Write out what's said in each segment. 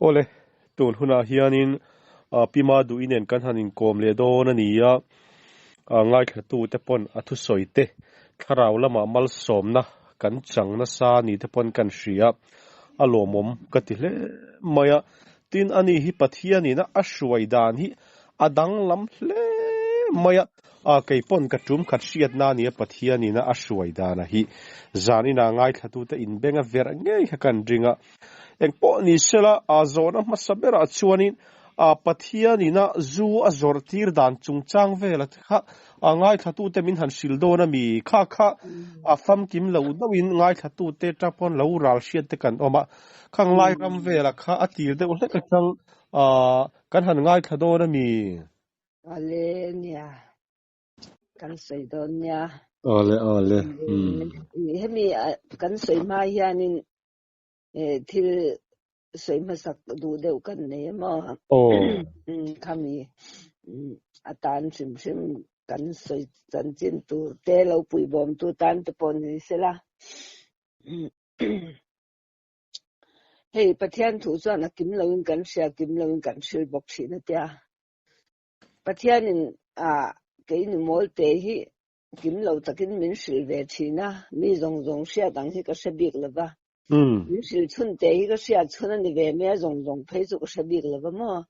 Awle, tun hunah hianin Pi Maduhi nen kan han inkawm leh dawn a ni a, ngaithlatute pawn a thusawi te thlarau lamah malsawmna kan chang nasa ni te pawn kan hria, a lawmawm ka ti hle mai a. Tin, ani hi Pathianin a hruai dan hi a danglam hle mai a, kei pawn ka tum khat hriatna a nia Pathianin a hruai dana hi zan inah ngaithlatute inbeng a verh ngei kha kan ring a. Engpawh ni sela, a zawhna hmasa berah chuanin Pathianin a zu a zawrh tir dan chungchang vela kha ngaithlatute min han hrilh dawn a mi? Kha kha a famkim lo deuhin ngaithlatute ta pawn lo ral hriat te kan awm a, khang lai ram vela kha a tir deuh hlek atang kan han ngaithla dawn a mi? Awle nia, kan sawi dawn nia. Awle awle. Hemi kan sawi hma hianin thil sawi hmasak duh deuh kan nei a maw? Khami atan hrim hrim kan sawi chanchin tur te lo puibawmtu tan te pawh ni sela. Hei Pathian thu chuan a kim loin kan hria, kim loin kan hril bawk thin a tia. Pathianin kei ni mawl te hi Kim lo takin min hrilh ve thin a, mi zawng zawng hriat ang hi ka hre bik lo va. Min hrilh chhun te hi ka hriat chhun a ni ve mai a, zawng zawng phei chu ka hre bik lo va maw.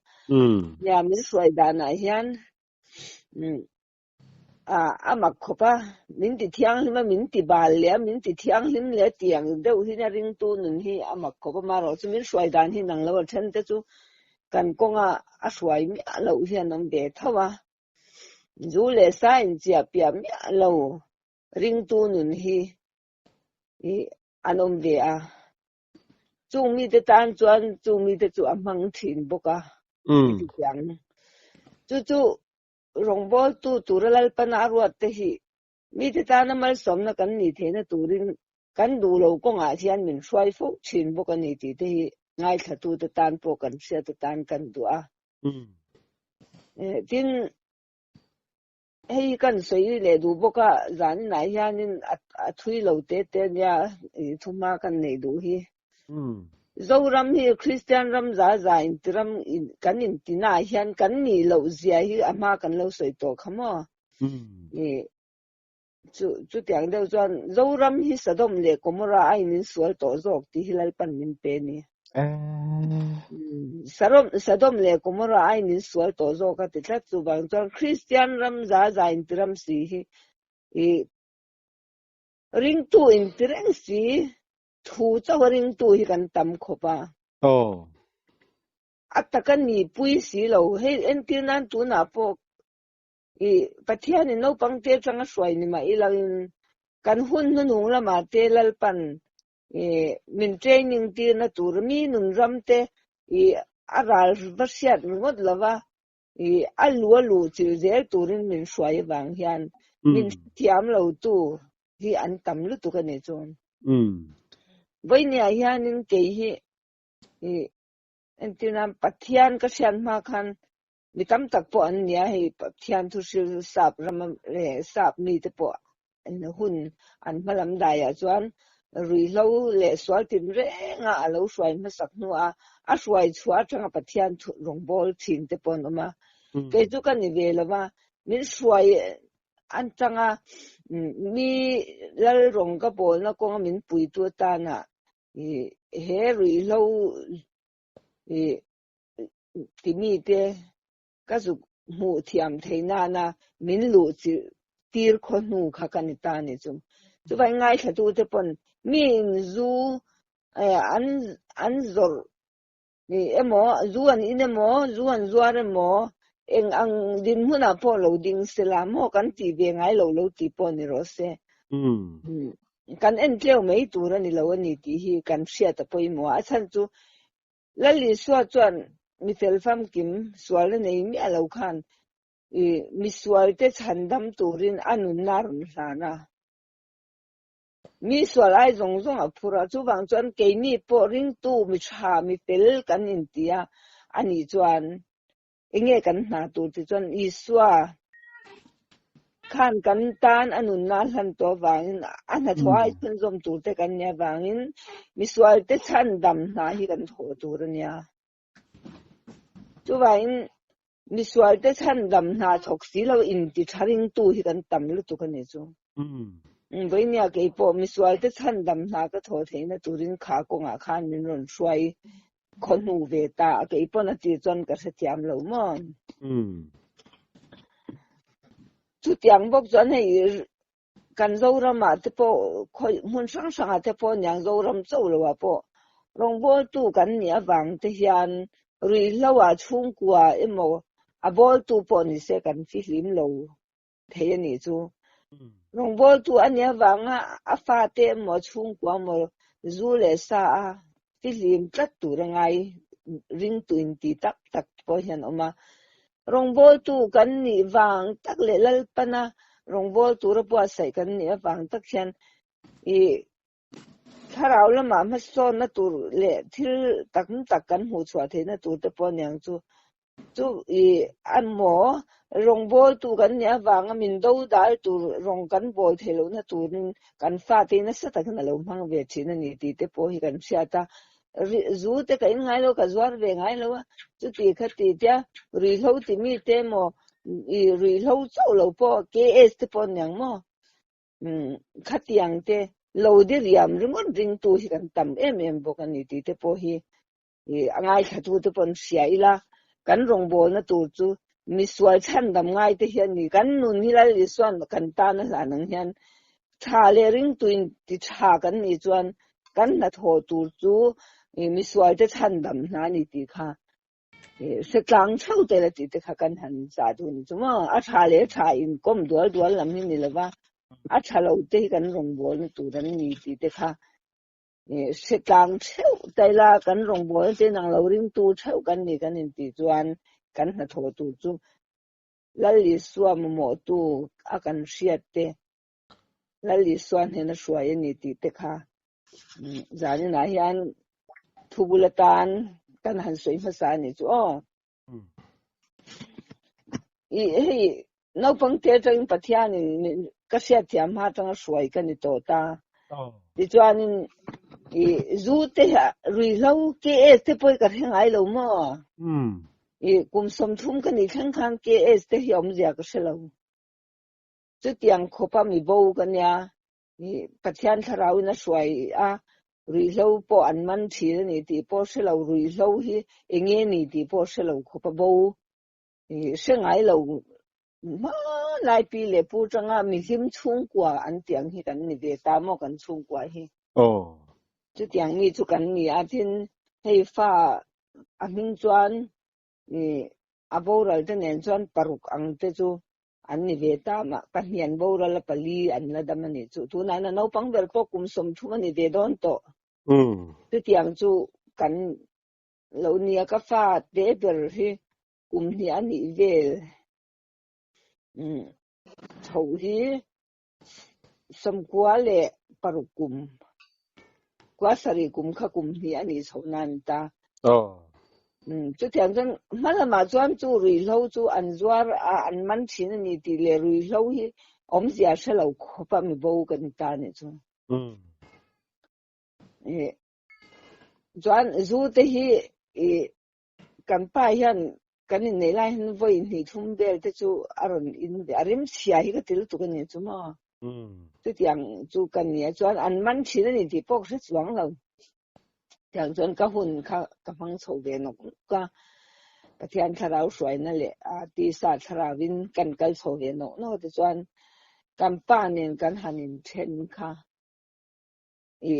Nia, min hruai danah hian a mak khawp a, min ti thianghlim a, min ti bal leh a, min ti thianghlim leh a tih ang deuh hian a ringtu nun hi a mak khawp a, amaherawhchu min hruai dan hi nang lo a then te chu kan kawnga a hruai miah loh hian awm ve tho a. Zu leh sa inchiah piah miah lo ringtu nun hi an awm ve a. Chung mite tan chuan chung mite chu a hmang thin bawk a, ti chiang. Chu chu rawngbawltu tura Lalpana a ruat te hi mite tana malsawmna kan nih theihna turin kan duh lo kawngah hian min hruai fo thin bawk a ni tih te hi ngaithlatute tan pawh kan hriat atan kan duh a. Tin, hei kan sawi leh duh bawk a, zaninah hianin a thui lo te te nia thuma kan neih duh hi. Zoram hi Kristian ram za za intiram kan intinah hian kan nih loh zia hi a hma kan lo sawi tawh kha maw? Chu chutiang deuh chuan Zoram hi Sodom leh Gomorrah a in insual tawh zawk tih hi Lalpan min pe a ni. Sarom Sodom leh Gomorrah a in insual tawh zawk a ti tlat chuvang chuan Kristian ram za za inti ram si hi i ringtu inti reng si thu chauh a ringtu hi kan tam khawp a. A taka nihpui si lo hei entir nan tunah pawh I Pathianin naupang te atanga hruai ni mah ilangin kan hun hnuhnung lamah te Lalpan i min training tirna tur mi nun ram te i a ral va hriat ringawt lova i a lu a luh chilh zel turin min hruai avang hian min hrethiam lo tu hi an tam lutuk a ni chuan. Vawinia hianin kei hi i entirnan Pathian ka hriat hma khan Mi tam tak pawh an nia hei Pathian thu hril sap rama leh sap mite pawh hun an hma lam daiah chuan ruihhlo leh sual tin renga a lo hruai hmasak hnuah a hruai chhuah atanga Pathian thu rawngbâwl thin te pawh an awm a. Kei chu ka ni ve lo va, min hruai atanga mi lal rawng ka bawlna kawnga min puitu atana he ruihhlo ti mite ka zuk hmuh thiam thei nana min luh chilh tir khaw hnu kha ka ni ta ni chu. Chuvai ngaithlatute pawn mi in zu an an zawrh emaw zu an in emaw zu an zuar emaw eng ang dinhmunah pawh lo ding sela maw kan tih ve ngai lo lo tih pawh ni rawh se. Kan en tleu mai tur a ni lo a ni tih hi kan hriat a pawimawh a, a chhan chu Lal Isua chuan mi fel famkim sualna nei miah lo khan i misualte chhandam turin a nunna a rawn hlan a. Mi sual ai zawng zawng a phur a, chuvang chuan keini pawh ringtu mi tha mi fel kan inti a, ani chuan Enge kan hna tur ti chuan Isua khan kan tan a nunna a hlan tawh avangin a hnathawh a chhunzawm tur te kan nih avangin misual te chhandam hna hi kan thawh tur a nia. Chuvangin misualte chhandam hna thawk si lo inti tha ringtu hi kan tam lutuk a ni chu. Vawinia kei pawh misualte chhandam hna ka thawh theihna turin kha kawngah khan min rawn hruai khaw hnu ve ta a, kei pawn a tir chuan ka hrethiam lo maw? Chutiang bawk chuan hei kan Zoramah te pawh khawi hmun hrang hrangah te pawh niang Zoram chauh loah pawh rawngbawltu kan nih avang te hian ruihhloah chhungkua emaw a bawltu pawh ni se kan fihlim lo thei a nih chu. Rawngbawltu a nih avanga a fate emaw a chhungkua emaw zu leh sa a fihlim tlat tur a ngai ringtu inti tak tak pawh hian a awm a. Rawngbawltu kan nih vang tak leh Lalpana rawngbâwl tura buatsaih kan nih avang tak hian i thlarau lamah hmasawnna tur leh thil tam tak kan hmuh chhuah theihna tur te pawh aniang chu. Chu i emaw rawngbawltu kan nih avanga min do dal tur rawng kan bawl theih lohna turin kan fate hi nasa takin a lo hmang ve thin a ni tih te pawh hi kan hriat a. Zu te ka in ngai lo, ka zuar ve ngai lo a, chuti kha ti tia ruihhlo ti mi te emaw i ruihhlo chauh lo pawh KS te pawh aniang maw? Khatiang te lo diriam ringawt ringtu hi kan tam em em bawk a ni tih te pawh hi a ngaithla te pawh an hria ila, kan rawngbawlna tur chu misual chhandam ngai te hi a ni. Kan nun hi Lal Isuan kan tan a hlan ang hian tha leh ringtuin ti tha kan nih chuan kan hnathawh tur chu misual te chhandam hna a ni tih kha hre tlang theuh te la tih te kha kan han chah duh a ni chu maw. A tha leh tha inkawm dual dual lam hi ni lova, a tha lo te hi kan rawngbawlna tur an ni tih te kha Hre tlang theuh taila kan rawngbawlna te nang lo ringtu theuh kan ni kan intih chuan kan hnathawh tur chu Lal Isua mamawhtu a kan hriat te, Lal Isua hnena hruai a ni tih te kha zaninah hian thu bul atan kan han sawi hmasa a nih chu aw. I hei naupang te atangin Pathianin ka hriatthiam hma atanga hruai ka ni tawh ta. Tichuanin i zu te ruihhlo KS te pawh hi ka hre ngai lo maw? I kum 30 ka nih thleng khan KS te hi awmzia ka hre lo. Chutiang khawpa mi bo ka nia. Pathian thlarauin a hruai a, ruihhlo pawh an man thin a ni tih pawh hre lo, ruihhlo hi eng nge ni tih pawh hre lo khawp a bo hre ngai lo hmanlai pi leh pu tanga mihlim chhungkua an tih ang hi kan ni ve ta maw kan chhungkua hi. Chutiang mi chu kan ni a, tin hei fa a hming chuan a boral te nen chuan paruk ang te chu an ni ve ta mah pahnih an boral a pali an la dam a nih chu tunah na naupang ber pawh kum 30 a ni ve dawn tawh chutiang chu kan lo nia ka fa te ber hi kum hnih a nih vel chho hi 96 kum kua sarih kum kha kum hnih a nih chho nan ta. Chutiang chuan hma lamah chuan chu ruihhlo chu an zuar a an man thin a ni tih leh ruihhlo hi awmzia hre lo khawp a mi bo kan ta nih chu. Chuan zu te hi kan pa hian kan inneih lai hian vawi hnih thum vel te chu a rawn in ve a rim chhia hi ka ti lutuk a ni chu maw. Chutiang chu ka nia chuan an man thin a ni tih pawh ka hre chuang lo. Tiang chuan ka hun kha ka hmang chho ve nawk nawk a, Pathian thlarau hruaina leh a tisa thlarauvin kan kal chho ve nawk nawk a tichuan kan pa nen kan han inthen kha i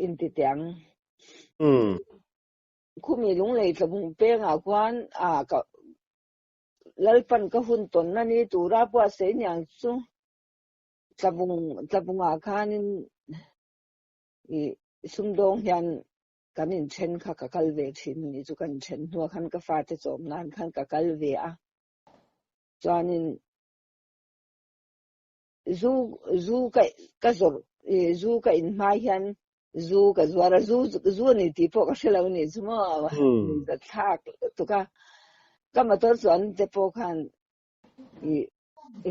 inti teh ang. Khumi lunglei tlabung pengah khuan a ka Lalpan ka hun tawnna ni tura buatsaih niang chu tlabung tlabungah khanin i sumdawng hian kan inthen kha ka kal ve thin ni chu kan then hnuah khan ka fate chawm nan khan ka kal ve a chuanin zu zu ka ka zawrh zu ka in hma hian zu ka zuar a zu zu a ni tih pawh ka hre lo ni chu maw thlak lutuk a ka motor chuan te pawh khan i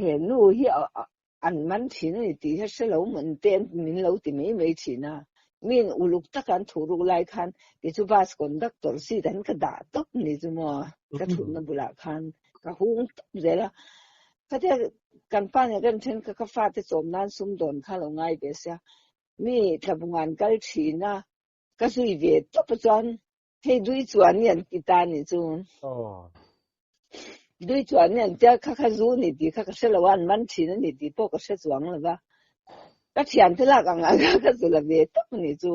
he nu hi an man thin a ni tih hi hre lo man te min lo ti mai mai thin a. Min uluk taka an thu ruk lai khan kei chu bus conductor seat an ka dah tawp ni chu maw ka thutna bulah khan ka hung tawp zel a. Khatia kan pa nen kan then kha ka fate chawm nan sumdawn kha lo ngai ve sia. Mi tlabunga an kal thin a, ka zui ve tawp a chuan hei dui chuan ni an ti ta ni chu. Dui chuan ni an tia kha kha zu ni tih kha ka hre lo a, an man thin a ni tih pawh ka hre chuang lo va. Ka thian te lak ang ang kha ka zu la ve tawp a ni chu.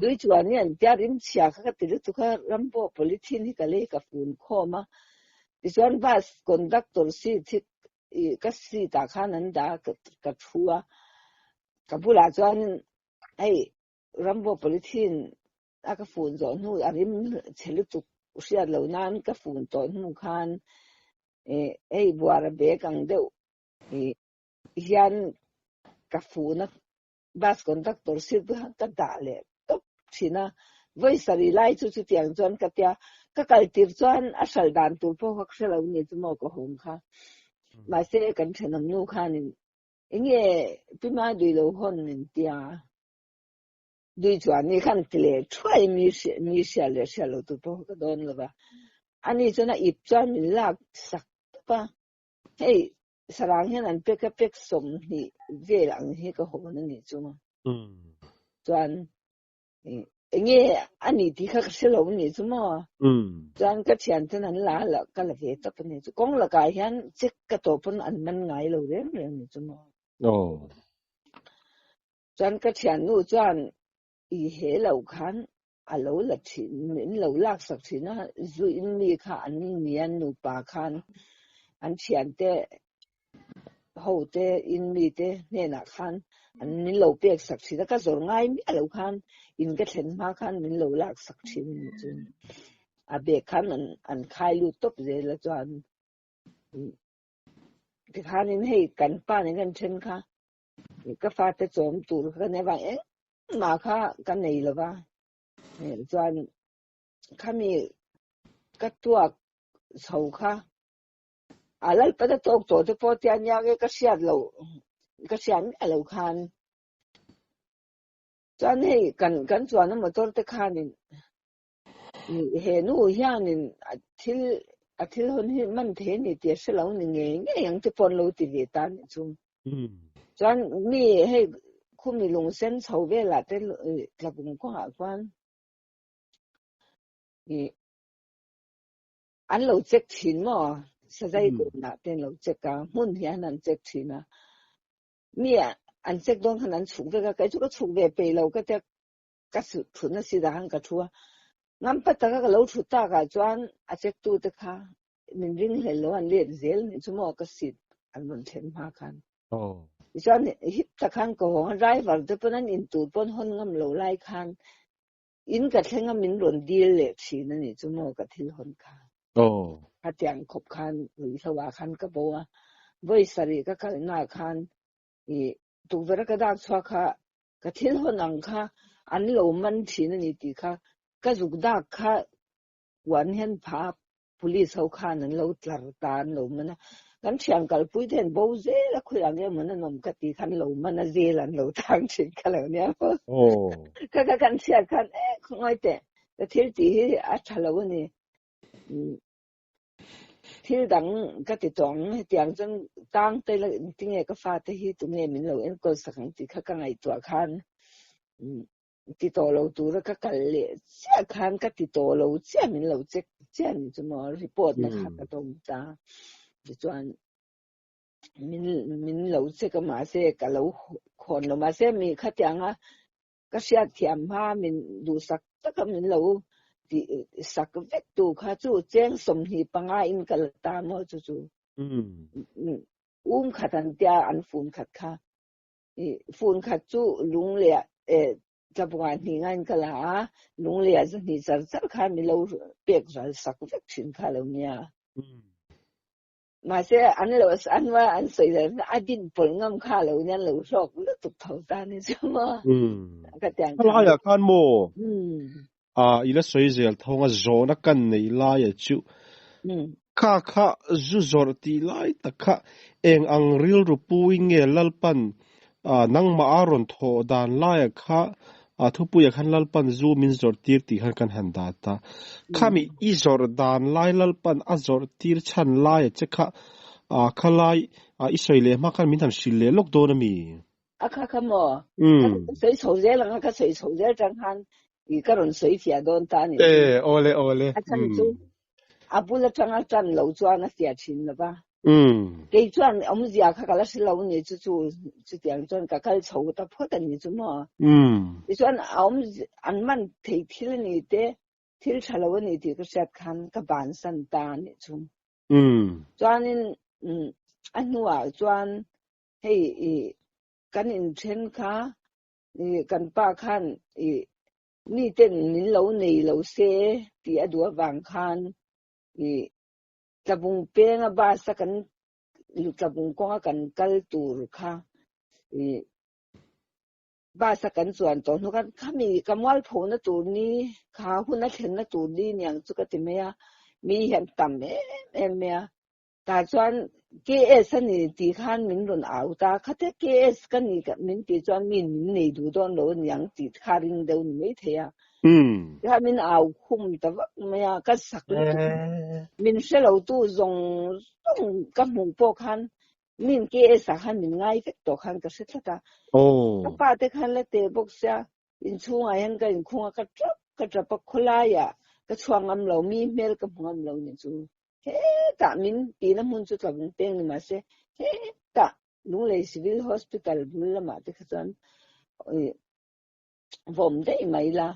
Dui chuan ni an tia rimchhia kha ka ti lutuk a, ram pawh polythene hi ka lei ka fun khawm a. Tichuan bus conductor seat hi ka seat ah khan an dah a, ka thu a. Ka bulah chuan hei rambo polythene a ka fun zawh hnu a rim chhe lutuk hriat loh nan ka fun tawh hnu khan hei buara bag ang deuh hian ka fun a bus conductor seat kha ka dah leh tawp thin a vawi sarih lai chu chutiang chuan ka tia ka kal tir chuan a hral dan tur pawh kha ka hre lo ni chu maw ka hawng kha mahse kan thenawm nu khanin enge pi ma dui lo hawn min tia dui chuan ni khan ti leh thuai mi mi hria leh hria lo tur pawh ka dawn lo va ani chuan a ip chuan min lak sak tawp a hei sarang hian an pek a pek 20 vel ang hi ka hawn a ni chu chuan enge ani tih kha ka hre lo ni chu maw chuan ka thian ten an la la ka la ve tawp a ni chu kawng lakah hian check ka tawh pawn an man ngai lo reng reng ni chu maw chuan ka thiannu chuan i he lo khan a lo la thin min lo lak sak thin a zu in mi kha an nia nupa khan an thiante ho te in mi te hnenah khan an min lo pek sak thin a ka zawr ngai miah lo khan in ka thlen hma khan min lo lak sak thin a ni chu a bag khan an an khai lut tawp zel a chuan tikhanin hei kan pa nen kan then kha ka fate chawm tur ka nei avang engmah kha ka nei lo va chuan khami ka tuak chho kha a lalpa te tawk tawh te pawh tia nia nge ka hriat loh ka hriat miah loh khan chuan hei kan kan chuanna motor te khanin he nu hianin a thil a thil hawn hi man thei a ni tih a hre lo ni ngei ngei ang te pawh an lo ti ve ta a nih chu. Chuan mi hei khumi lung sen chho velah te tlakung kawngah khuan ih An lo check thin maw? Sazai kunah te an lo check a, hmun hian an check thin a. Mi an check dawn khan an chhuk vek a, kei chu ka chhuk ve peih lo ka tia ka thutna seat ah khan ka thu a. Ngampa taka ka lo thu takah chuan a check tu te kha min ring hlel lo an let zel nih chu maw ka seat an rawn thlen hma khan. Tichuan hip tak khan ka hawng a, driver te pawn an intur pawn hawn ngam lo lai khan In ka thleng a min rawn dil leh thin a nih chu maw ka thil hawn kha. Khatiang khawp khan ruihhlo ah khan ka bo a, vawi sarih ka kalna ah khan ih tukverh a ka dak chhuak kha ka thil hawn ang kha an lo man thin a ni tih kha ka zuk dak kha Puan hian pha police ho khan an lo tlar ta an lo man a, kan thian kalpui te an bo zel a khawiah nge maw an awm ka tih khan lo man a zel an lo tang thin kha lo nia maw. Kha kha kan hriat khan e khawngawi teh ka thil tih hi a tha lo a ni thil dang ka ti tawh ang hetiang chuan tang te la tinge ka fate hi tunge min lo enkawl sak ang tih kha ka ngaihtuah khan Ti tawh lo tura ka kal leh chiah khan ka ti tawh lo chiah min lo check chiah ni chu maw report na kha ka dawm ta tichuan min min lo check a mahse ka lo khawn lo mahse mi khatianga ka hriat thiam hma min duhsak taka min lo ti sak vek tu kha chu cheng 25 in ka la ta maw chu chu um khat an tia an fun khat kha Fun khat chu lung leh tlabunga hnih ngain ka la a, lung leh zahnih char char khan mi lo pek ral sak vek thin kha lo nia. Mahse an lo an va an sawi leh a din pawlh ngam kha lo nia an lo hlawk lutuk tho ta ni chu maw. Ka tiang khan. Khalaiah khan maw? I la sawi zel thawng a zawhna kan neih laia chu kha kha zu zawrh tih lai tak kha eng ang rilru puin nge Lalpan nangmah a rawn thawh dan laia kha A thupuiah khan Lalpan zu min zawrh tir tih khan kan han dat a. Khami i zawrh dan lai Lalpan a zawrh tir chhan laia che kha khalai i sawi leh hma khan min han hrilh leh lawk dawn a mi? A kha kha maw? Ka sawi chho zel ang a, ka sawi chho zel tang khan i ka rawn sawi fiah dawn ta a nih chu. E, awle awle. A chhan chu a bul atanga tan lo chuan a fiah thin lo va. Kei chuan awmzia kha ka la hre lo ni chu chu chutiang chuan ka kal chho ta phawt a ni chu maw. Tichuan a awm an man thei thil a ni te, thil tha lo a ni tih ka hriat khan ka bansan ta a nih chu. Chuanin a hnuah chuan hei i kan inthen kha i kan pa khan i miten min lo nei lo se tih a duh avang khan i Tlabung penga bus a kan Tlabung kawnga kan kal tur kha i bus a kan chuan tawh hnu khan khami ka mualphona tur ni kha hun a thlenna tur ni niang chu ka ti mai a, mi hian tam em em mai a. Tah chuan KS a ni tih khan min rawn au ta, khatia KS ka ni min tih chuan mi min nei duh dawn lo aniang tih kha ring deuh ni maithei a. Tikhan min au khum ta vak mai a, ka sak lutuk a. Min hre lo tu zawng zawng ka hmuh pawh khan min KS ah khan min ngai vek tawh khan ka hre tlat a. Ka pa te khan la teh bawk sia, inchhungah hian ka inkhung a, ka tap ka tap a, khawlaiah ka chhuak ngam lo, mi hmel ka hmu ngam lo ni chu. Hetah min tihna hmun chu tlawng peng ni mahse hetah Lunglei Civil Hospital bul lamah te kha chuan vawm daih mai la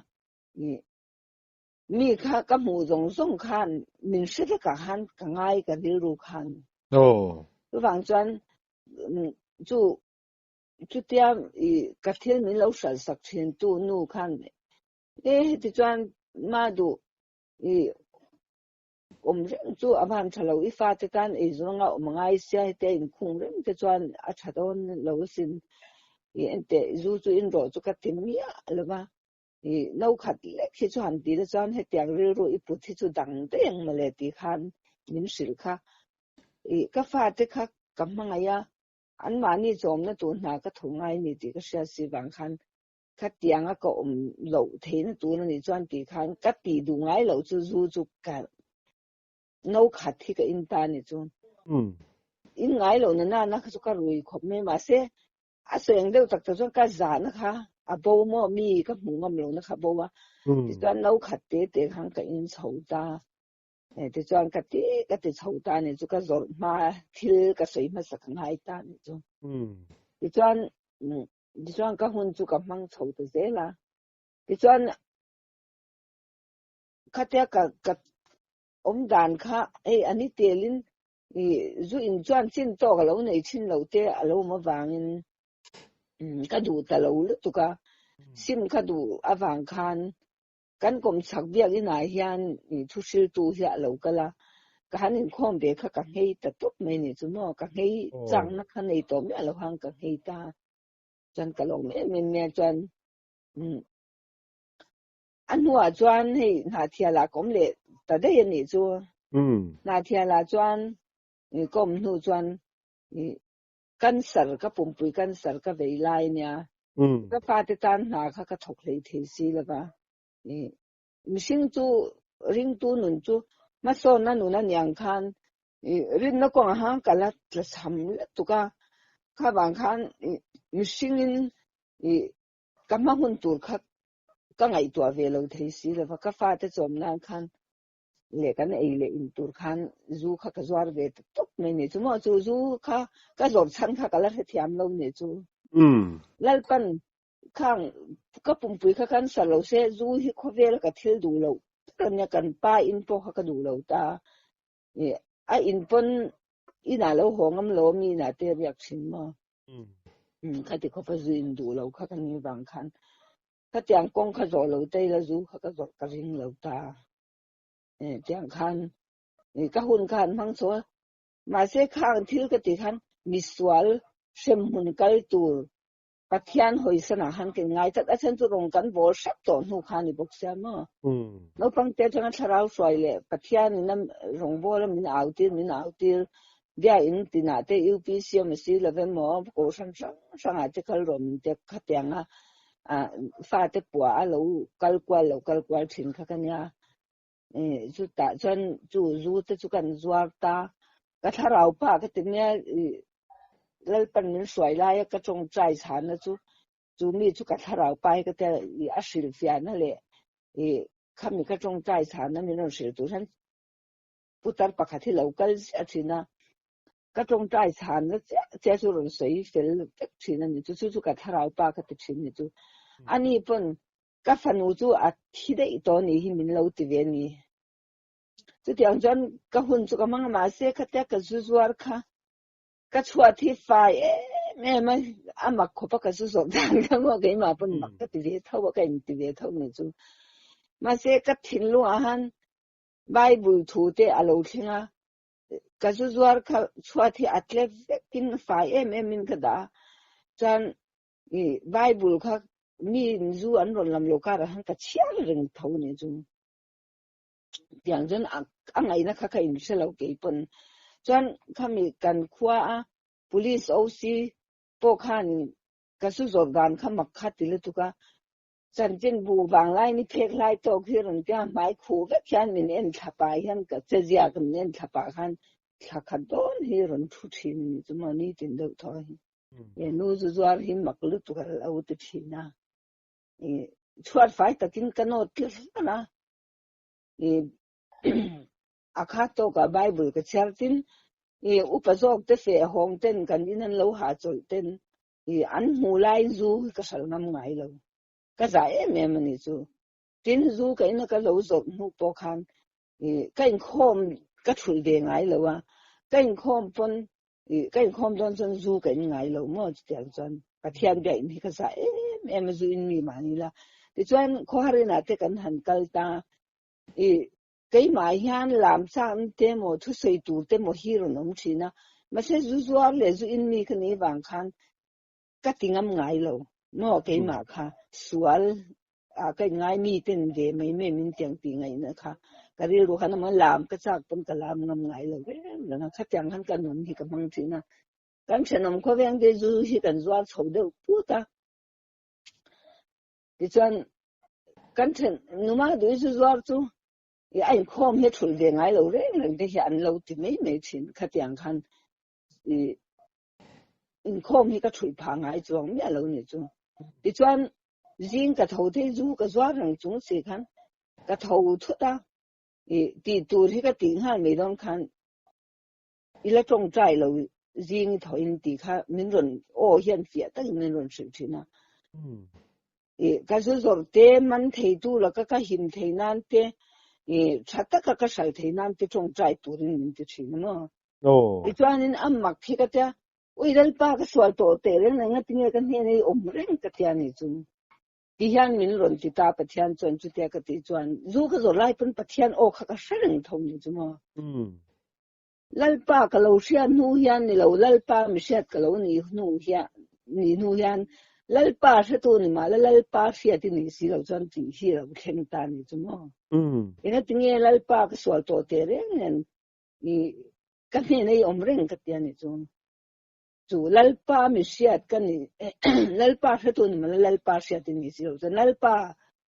mi kha ka hmuh zawng zawng khan min hre vekah khan ka ngai ka rilru khan. Chuvang chuan chu chutia ka thil min lo hralh sak thin tu nu khan e heti chuan ma duh i Awm reng chu a van tha lo, i fate tan ei zawnga awm a ngai sia heti a inkhung reng te chuan a tha dawn lo asin. I enteh zu chu in rawh chu ka ti miah lo va, i no khat lek hi chu han ti la chuan hetiang rilru i put hi chu dang daih ang mawle tih khan min hrilh kha. I ka fate kha ka hmangaih a, anmahni chawmna tur hna ka tho ngai ni tih ka hriat si vang khan Khatianga ka awm loh theihna tur a nih chuan tih khan ka tih duh ngai loh chu zu chu ka no khat hi ka in ta a nih chu. In ngai loh na nana kha chu ka rui khawp mai mahse a sawi ang deuh tak tak chuan ka zahna kha a bo maw mi ka hmuh ngam lohna kha a bo a tichuan no khat te te khan ka in chho ta tichuan ka ti ka ti chho ta a nih chu ka zawrh hma thil ka sawi hmasa ka ngai ta a nih chu. Tichuan Tichuan ka hun chu ka hmang chho ta zel a. Tichuan khatia ka ka awm dan kha hei a ni telin i zu in chuan chin tawk a lo nei thin lo te a lo awm avangin ka duh ta lo lutuk a. Sim ka duh avang khan kan kawmchhak biakinah hian thuhriltu hi a lo kal a, ka han inkhawm ve kha ka nghei ta tawp mai ni chu maw, ka nghei chakna kha nei tawh miah lo khan ka nghei ta, chuan ka lawm em em mai a, chuan a hnuah chuan hei Hnahthialah ka awm leh ta daih a nih chu, Hnahthialah chuan ka awm hnu chuan Cancer ka pumpui cancer ka vei lai nia ka fate tan hna kha ka thawk hlei thei si lova mihring chu ringtu nun chu hmasawnna nun a niang khan rinna kawngah khan ka la tla cham lutuk a kha vang khan mihringin ka hma hun tur kha ka ngaihtuah ve lo thei si lova ka fate chawm nan khan leh kan ei leh in tur khan zu kha ka zuar ve ta tawp mai ni chu maw chu zu kha ka zawrh chhan kha ka la hrethiam lo ni chu Lalpan khang ka pumpui kha kan sa lo se zu hi khawvel ka thil duh loh tak ania kan pa in pawh kha ka duh lo ta a in pawn inah lo haw ngam lo mi inah te riak thin maw khati khawpa zu in duh lo kha ka ni vang khan Khatiang kawng kha zawh lo te ila zu kha ka zawrh ka ring lo ta. Tiang khan ka hun kha an hmang chho a. Mahse khang thil ka tih khan misual hremhmun kal tur Pathian hawisanah khan ka inngai tlat. A chhan chu rawng kan bawl hrep tawh hnu kha a ni bawk sia maw. Naupangte atanga thlarau hruai leh Pathianin a rawngbawla min au tir min au tir biain tinah te UPC awm a si lo emaw Kohhran hrang hrangah te kal rawh min te khatianga. Fate pua a lo kal kual lo kal kual thin kha ka nia. Chutah chuan chu zu te chu kan zuar ta. Ka thlarau pa ka ti nia Lalpan min hruai laia ka tawngtai chhana chu chu mi chu ka thlarau pa hi ka tia a hrilhfiahna leh khami ka tawngtai chhana min rawn hrilh tur hian putar pakhat hi lo kal ziah thin a, ka tawngtai chhanna chiah chiah chu rawn sawi fel vek thin a ni chu, chu chu ka thlarau pa ka ti thin ni chu. Ani pawn ka fanu chu a thi daih tawh ni hi min lo ti ve a ni. Chutiang chuan ka hun chu ka hmang a, mahse khatia ka zu zuar kha ka chhuat hi fai em em a, a mak khawp a ka zu zawh dan kha maw keimah pawn mak ka ti ve tho a, ka inti ve tho ni chu. Mahse ka thinlungah han Bible thu te a lo thleng a, ka zu zuar kha chhuat hi a tle vekin fai em em in ka dah a, chuan i Bible kha mi in zu an rawn lam lo karah khan ka chhiar reng tho ni chu. Tiang chuan a ngaihna kha ka inhre lo kei pawn. Chuan khami kan khua a Police OC pawh khanin ka zu zawrh dan kha mak kha ti lutuk a, Chanchinbu vanglai ni phek hlai tawk hi rawn tia hmai khuh vek hian min en thla pah hian ka che ziak min en thla pah khan thla khat dawn hi rawn thu thin a ni chu maw nitin deuh thaw hi. He nu zu zuar hi mak lutuk a lo ti thin a. I chhuat fai takin ka nawt tlat hlan a. I a khat tawkah Bible ka chhiar tin i upa zawk te feh hawng ten kan in an lo hahchawlh ten I an hmuh laiin zu hi ka hral ngam ngai lo. Ka zah em em a ni chu. Tin, zu ka ina ka lo zawrh hnu pawh khan i ka inkhawm ka thulh ve ngai lo a. Ka inkhawm pawn i ka inkhawm dawn chuan zu ka in ngai lo maw chutiang chuan Pathian biakinn hi ka zah em em a zu in mi mah ni la. Tichuan khawhar inah te kan han kal ta i Keimah hian lam chakna te maw thusawi tur te maw hi rawn awm thin a, mahse zu zuar leh zu in mi ka nih vang khan ka ti ngam ngai lo maw keimah kha sual ah ka inngai mi ten ve mai mai min tiang tih ngaihna kha ka rilru khan a lam ka chak pawn ka lam ngam ngai lo reng reng a, khatiang khan ka nun hi ka hmang thin a, kan thenawm khawveng te zu hi kan zuar chho deuh put a. Tichuan kan then numa duh zu zuar chu i a inkhawm hi a thulh ve ngai lo reng reng te hi an lo ti mai mai thin. Khatiang khan i inkhawm hi ka thulh phah ngai chuang miah lo ni chu. Tichuan zing ka tho thei zu ka zuar reng chung si khan ka tho thut a, i tih tur hi ka tih nghal mai dawn khan I la tawngtai lo zing i thawhin tih kha min rawn aw hian fiah takin min rawn hrilh thin a. I ka zu zawrh te man thei tu la ka ka him thei nan te i tha taka ka hral thei nan te tawngtai turin min ti thin a maw. Tichuanin a mak hi ka tia, Ui Lalpa ka sual tawh teh reng reng a tinge ka hnena i awm reng ka tia ni chu. Ti hian min rawn ti ta Pathian chuan chutia ka tih chuan zu ka zawrh lai pawn Pathian aw kha ka hre reng tho ni chu maw. Lalpa ka lo hriat hnu hian ni lo Lalpa mi hriat ka lo ni hnu hian ni hnu hian Lalpa hretu ni mah la Lalpa hriat i nih si lo chuan tih hi lo thleng ta ni chu maw. Engatinge Lalpa ka sual tawh teh reng nen i ka hnena i awm reng ka ti a ni chu. Chu Lalpa mi hriat ka ni Lalpa hretu ni mah la Lalpa hriat i nih si lo chuan Lalpa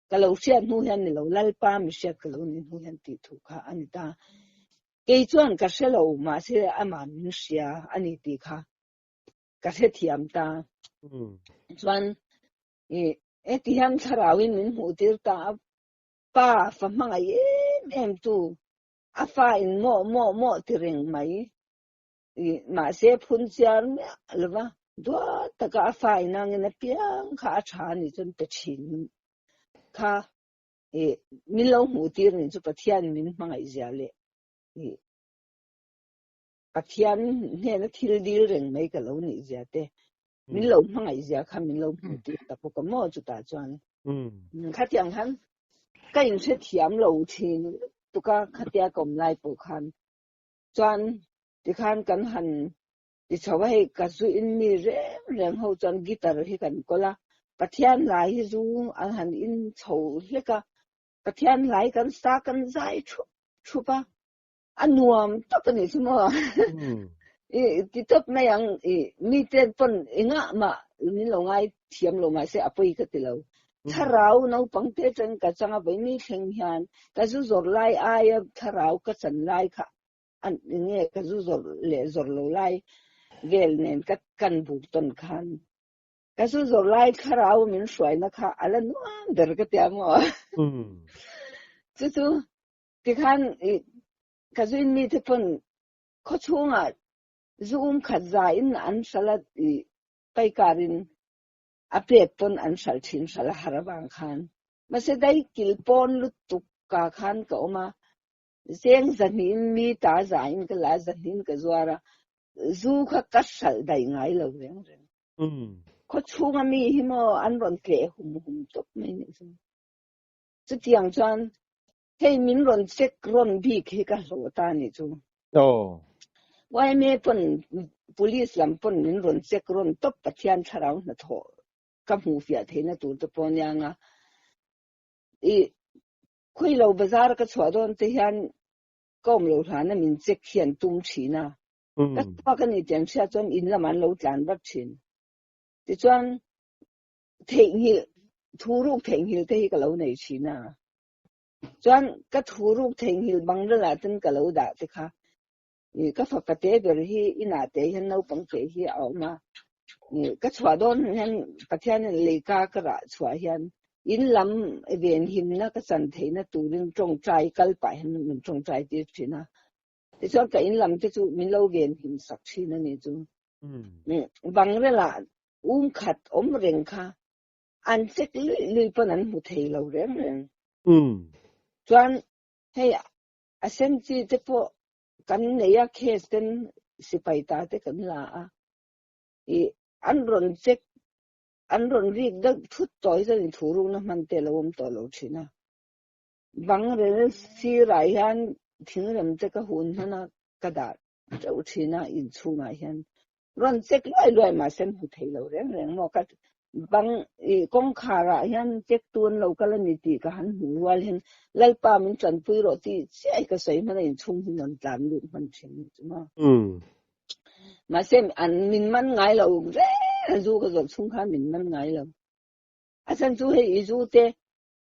ka lo hriat hnu hian ni lo Lalpa mi hriat ka lo nih hnu hian tih thu kha a ni ta. Kei chuan ka hre lo mahse amah min hria a ni tih kha ka hrethiam ta. Chuan i heti hian thlarauin min hmuh tir ta a, pa fa hmangaih em em tu a fa in mawh mawh mawh ti reng mai i mahse phun chiar miah lova duat taka a fa inangin a piang kha a tha a nih chuan pe thin kha i min lo hmuh tir nih chu Pathian min hmangaih zia leh i Pathian hnena thil dil reng mai ka lo nih zia te min lo hmangaih zia kha min lo hmuh tir ta bawk a maw chutah chuan khatiang khan ka inhrethiam lo thin lutuk a khatia ka awm lai pawh khan chuan tikhan kan han ti chho a hei ka zu in mi reng reng ho chuan guitar hi kan kawl a Pathian hlai hi zu an han in chho hlek a Pathian hlai kan sa kan zai thup thup a a nuam tak a nih chu maw i ti tawp mai ang i mi te pawn engah mah min lo ngai thiam lo mahse a pawi ka ti lo. Thlarau naupang te atangin ka chang a, vawiini thleng hian ka zu zawrh lai aia thlarau ka chan lai kha an enge ka zu zawrh leh zawrh lo lai vel nen ka kan buk tawn khan ka zu zawrh lai thlarau min hruaina kha a la nuam ber ka tia maw? Chu chu tikhan ka zu in mite pawn khawchhungah zu um khat za in an hralh a paikarin a pek pawn an hralh thin hralh a har avang khan. Mahse daikil pawn lutuk ka khan ka awm a, zeng zahnihin mi ta zain ka la a, zahnihin ka zuar a, zu kha ka hralh daih ngai lo reng reng. Khawchhunga mi hi maw an rawn tleh hum hum tawp mai nih chu. Chutiang chuan hei min rawn check rawn bik hi ka hlawh ta nih chu. Yma pawn police lam pawn min rawn check rawn tawp Pathian thlarau hnathawh ka hmuh fiah theihna tur te pawh ania nga. I khawilo bazar ka chhuah dawn te hian ka awm lo hlana min check hi an tum thin a. Ka chhuak a ni tih an hriat chuan in lamah an lo tlan vat thin. Tichuan theihnghilh, thuruk theihnghilh te hi ka lo nei thin a. Chuan ka thuruk theihnghilh bang ralah ten ka lo dah te kha ka fapa te ber hi inah te hian naupang te hi a awm a. Ka chhuah dawn hian Pathian in leika ka rah chhuah hian in lam venhimna ka chan theihna turin tawngtai kal pah hian min tawngtai tir thin a. Tichuan ka in lam te chu min lo venhim sak thin a ni chu. Bang relah um khat awm reng kha an check luih luih pawn an hmu thei lo reng reng. Chuan hei a sen chi te pawh kan nei a case ten sipai ta te kan la a i an rawn check an rawn rik deuh thut tawh hi chuan inthurukna hman te a lo awm tawh lo thin a. Bang rel sirah hian thingrem te ka hun hman a ka dah teuh thin a inchhungah hian rawn check luai luai mahse an hmu thei lo reng reng maw ka bang ih kawngkhar ah hian check tu an lo kal a ni tih ka han hmuh rual hian Lalpa min tanpui rawh tih chiah hi ka sawi hman a inchhung hi rawn tlan lut hman thin a ni chu maw. Mahse an min man ngai lo reng a zu ka zawrh chhung khan min man ngai lo a chhan chu hei i zu te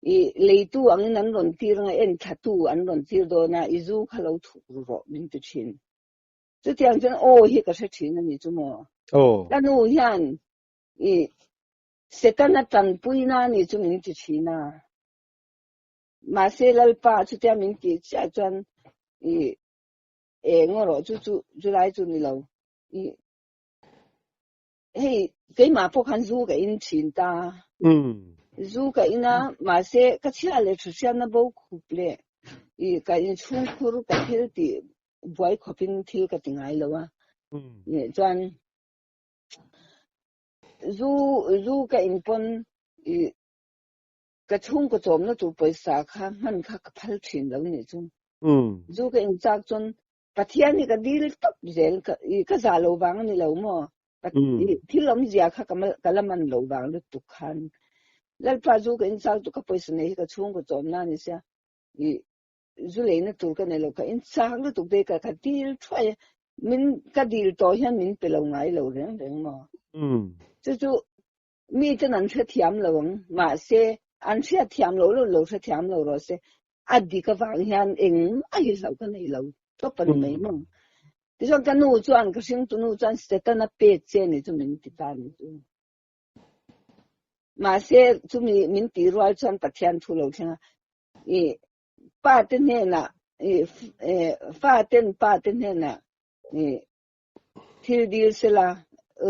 I leitu angin an rawn tir anga en thlatu an rawn tir dawn a, i zu kha lo thuk ru rawh min ti thin. Chutiang chuan aw hi ka hre thin a ni chu maw. Ka nu hian i Setana tanpuina a ni chu min ti thin a. Mahse Lalpa chutia min tih chiah chuan i eng erawh chu chu chulai chu ni lo. I hei keimah pawh khan zu ka in thin ta. Zu ka in a, mahse ka chhia leh tha hriatna bo khup leh i ka inchhungkhur ka thil tih buai khawpin thil ka ti ngai lo a. Chuan zu zu ka in pawn i ka chhungkaw chawmna tur pawisa kha hman kha ka phal thin lo nih chu. Zu ka in chak chuan Pathian hi ka dil tawp zel ka i ka zah lo vang a ni lo maw? I thil awmzia kha ka ka la man lo vang lutuk khan Lalpa zu ka inchak chu ka pawisa nei hi ka chhungkaw chawmna a ni sia i zu leina tur ka nei lo ka inchak lutuk te ka ka dil thuai a min ka dil tawh hian min pe lo ngai lo reng reng maw? Chu chu Mi ten an hrethiam lo ang, mahse an hriatthiam loh loh lo hrethiam lo rawh se, a dik avang hian engmah hi hlauh ka nei lo tawp a ni mai maw. Tichuan ka nu chuan, ka hringtu nu chuan Setana pek che ni chu min ti ta ni chu. Mahse chumi min tih rual chuan Pathian thu lo thleng a, i pa te hnenah, i fa ten pa te hnenah i Thil dil sela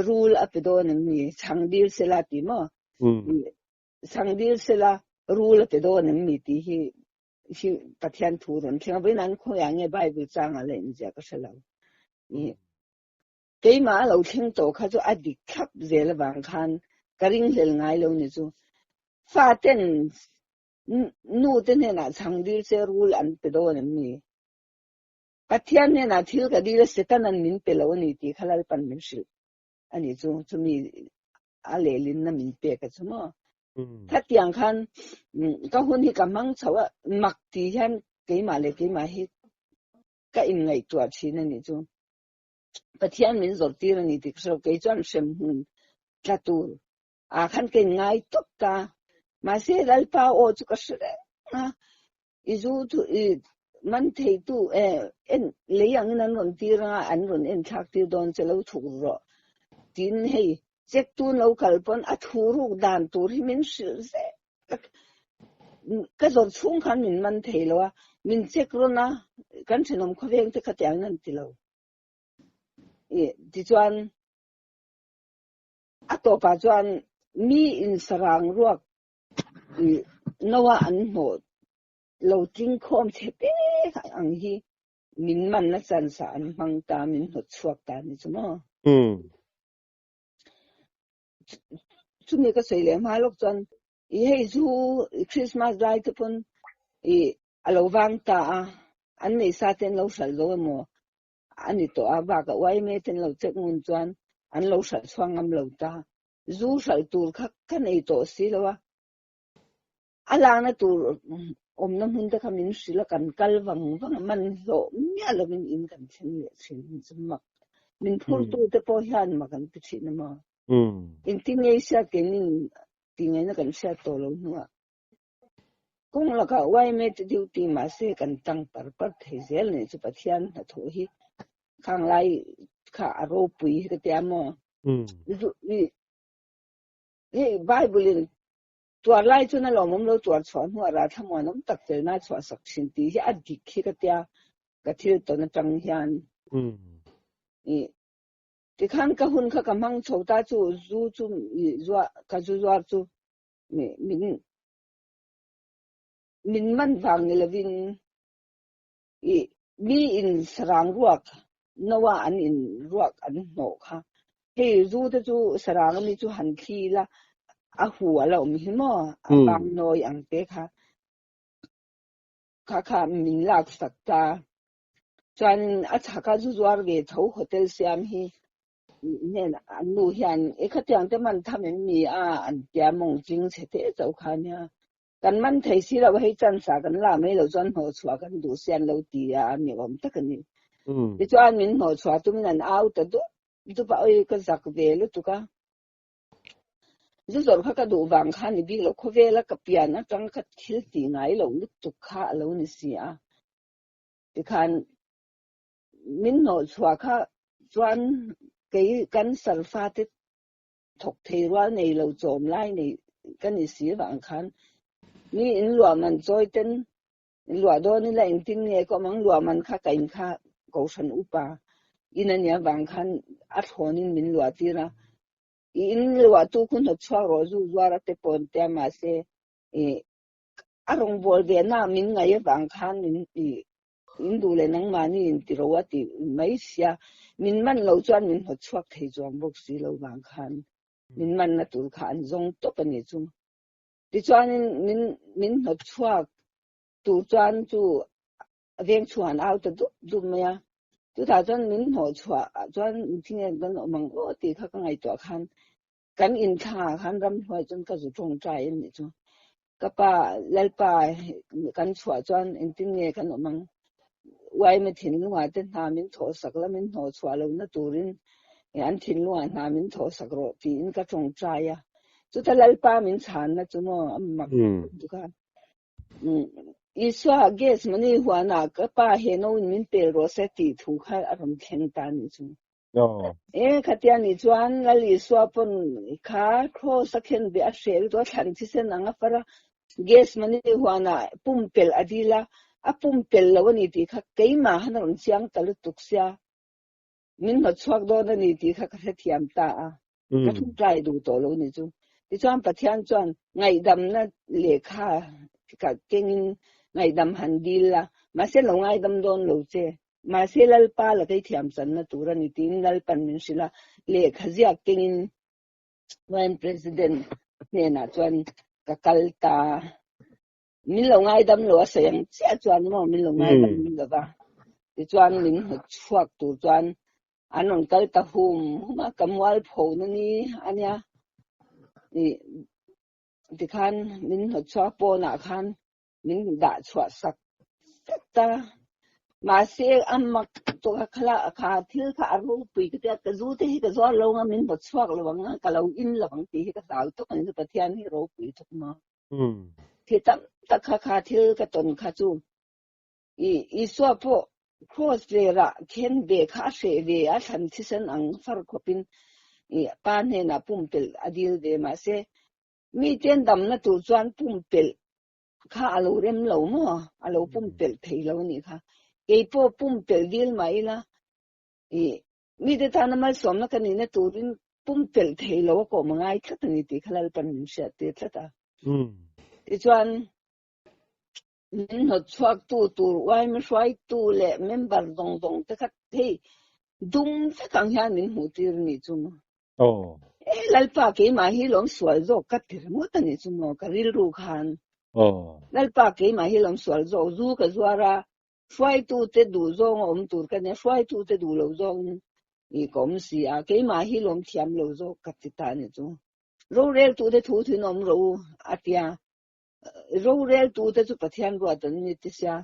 rul a pe dawn em ni? Chhang dil sela ti maw? Chhang dil sela rul a pe dawn em ni tih hi hi Pathian thu rawn thleng a. Vawiin an khawiah nge Bible changah la inziah ka hre lo. Keimah a lo thleng tawh kha chu a dik thlap zel avang khan ka ringhlel ngai lo ni chu. Faten nu te hnenah chhang dil se rul an pe dawn em ni? Pathian hnenah thil ka dil a, Setanan min pe lo a ni tih kha Lalpan min hrilh a ni chu, chumi a lehlinna min pek a chu maw. Khatiang khan ka hun hi ka hmang chho a, mak ti hian keimah leh keimah hi ka inngaihtuah thin a ni chu. Pathian min zawrh tir a ni tih ka hre lo, kei chuan hremhmun tla tur ah khan ka inngai tawp ta. Mahse Lalpa aw chu ka hre reng a, i zu thu i man theitu eh en lei angin an rawn tir anga an rawn en thlak tir dawn che lo thuk rawh tiin hei check tun lo kal pawn a thu ruk dan tur hi min hrilh zel a, ka zawrh chhung khan min man thei lo a, min check rawn a, kan thenawm khawveng te khatiang an ti lo. Tichuan a tawpah chuan mi in sarang ruak noa an hnawh lo tling khawm che te ang hi min manna chance ah an hmang ta, min hnawt chhuak ta ni chu maw. Chumi ka sawi leh hma lawk chuan i hei zu Christmas lai te pawn i a lo vang ta a, an nei sa te an lo hralh zo emaw a ni tawh a, bakah yma te an lo check ngun chuan an lo hralh chhuak ngam lo ta. Zu hralh tur kha ka nei tawh si lo a, a lakna tur awmna hmun te kha min hrilh a, kan kal vang vang a, man hlawh miah lovin in kan thleng leh thin chu mak. Min phurtu te pawh hian mak an ti thin a maw. Engtin nge i hriat keinin tih ngaihna kan hriat tawh lo hnuah kawng lakah yma te duty mahse kan tang par par thei zel nih chu Pathian hnathawh hi khang lai kha a ropui hi ka tia maw. Hei Bible in tuar lai chuan a lawmawm lo tuar chhuah hnuah ralthla muanawm tak felna a chhuah sak thin tih hi a dik hi ka tia ka thil tawn atang hian. Tikhan ka hun kha ka hmang chho ta chu zu chu ka zu zuar chu min min man vang ni lovin i mi in sarang ruak noa an in ruak an hnawh kha hei zu te chu sarang ami chu han thli ila a hu a la awm hi maw a vang nawi ang te kha kha kha min lak sak ta. Chuan a chhaka zu zuar ve tho hotel siam hi hnen an nu hian e khatiang te man tham em ni a an tia mawng ching chhe te chauh kha nia. Kan man thei si lo hei chance ah kan la mai lo chuan hnawhchhuah kan duh si an lo ti a ni awm tak a ni. Tichuan min hnawhchhuah tumin an au ta dup dup a oi ka zak ve lutuk a. Zu zawrh kha ka duh vang kha ni bik lo khawvela ka pian atang ka thil tih ngai lo lutuk kha a lo ni si a. Tikhan min hnawh chhuah kha chuan kei kan sarfa te thawk thei rual nei lo chawm lai nei ka ni si vang khan mi in luah man chawi ten luah dawn ila engtin nge ka awm ang luah man kha ka in kha kohhran upa in a nia vang khan a thlawn in min luah tir a i in luah tu khu hnawt chhuak rawh zu zuar a te pawn tia mahse i A rawngbâwl ve na min ngaih avang khan min ti in duh leh nangmahni in ti ro a ti mai sia, min man lo chuan min hnawt chhuak thei chuang bawk si lo vang khan min manna tur kha an zawng tawp a ni chu. Tichuanin min min hnawt chhuak tur chuan chu veng chhuah an au ta dup dup mai a, chutah chuan min hnawh chhuah ah chuan thing en kan awm ang aw tih kha ka ngaihtuah khan Kan inthlang ah khan ramhnuai chuan ka zu tawngtai a nih chu. Ka pa, Lalpa kan chhuah chuan engtin nge kan awm ang? Uaima thinlungah te hna min thawh sak la, min hnawh chhuah lohna turin an thinlungah hna min thawh sak rawh tiin ka tawngtai a. Chuta Lalpa min chhanna chu maw a mak tuk a. Isua gas mani huanah ka pa he no in min pel rawh se tih thu kha a rawn thleng ta a nih chu. E khatia nih chuan Lal Isua pawn kha cross a khen ve a hrel chu a thlan thisen ang a far a, gas mani huanah pumpelh a dil a, a pumpelh lo a ni tih kha keimah han a rawn chiang ta lutuk sia, min hnawt chhuak dawn a ni tih kha ka hrethiam ta a, ka thu tlai duh tawh lo ni chu. Tichuan Pathian chuan ngaihdamna lehkha ka kengin ngaihdam han dil la, mahse lo ngaidam dawn lo che, Mahse Lalpa la kei thiam channa tur a ni tiin Lalpan min hrilh a, lehkha ziak kengin YM President hnenah chuan ka kal ta. Min lo ngaidam lo a sawi ang chiah chuan maw min lo ngaidam lo va. Tichuan min hnawt chhuak tur chuan an rawn kal ta hum hum a, ka mualpho na ni a nia. Tikhan min hnawt chhuak pawnah khan min dah chhuah sak vek ta. Mahse a mak tawk a khala kha thil kha a ropui ka tia ka zu te hi ka zuar lo anga min hnawt chhuak lo ang a ka lo in lo ang tih hi ka hlau tawk a ni Pathian hi ropui thawk maw. Thil tam tak kha kha thil ka tawn kha chu i Isua pawh Kraws lerah khen ve kha a hreh ve a, thlan thisen ang far khawpin i Pa hnenah pumpelh a dil ve. Mahse, miten damna tur chuan pumpelh kha a lo rem lo maw? A lo pumpelh thei lo a nih kha. Kei pawh pumpelh dil mah ila i mite tana malsawmna ka nihna turin pumpelh thei lo a kawm a ngai tlat a ni tih kha Lalpan min hriat tir tlat a. Tichuan, min hnawt chhuaktu tur uaimi hruaitu leh member zawng zawng te kha hei dum vek ang hian min hmuh tir a nih chu maw. E Lalpa keimah hi lawm sual zawk ka ti ringawt a nih chu maw ka rilru khan. Lalpa keimah hi lawm sual zawk zu ka zuar a hruaitu te duh zawng a awm tur ka nia hruaitu te duh lo zawng i ka awm si a keimah hi lawm thiam lo zawk ka ti ta a nih chu. Roreltu te thu thin awm rawh u a tia. Roreltute chu Pathian ruat an ni ti sia,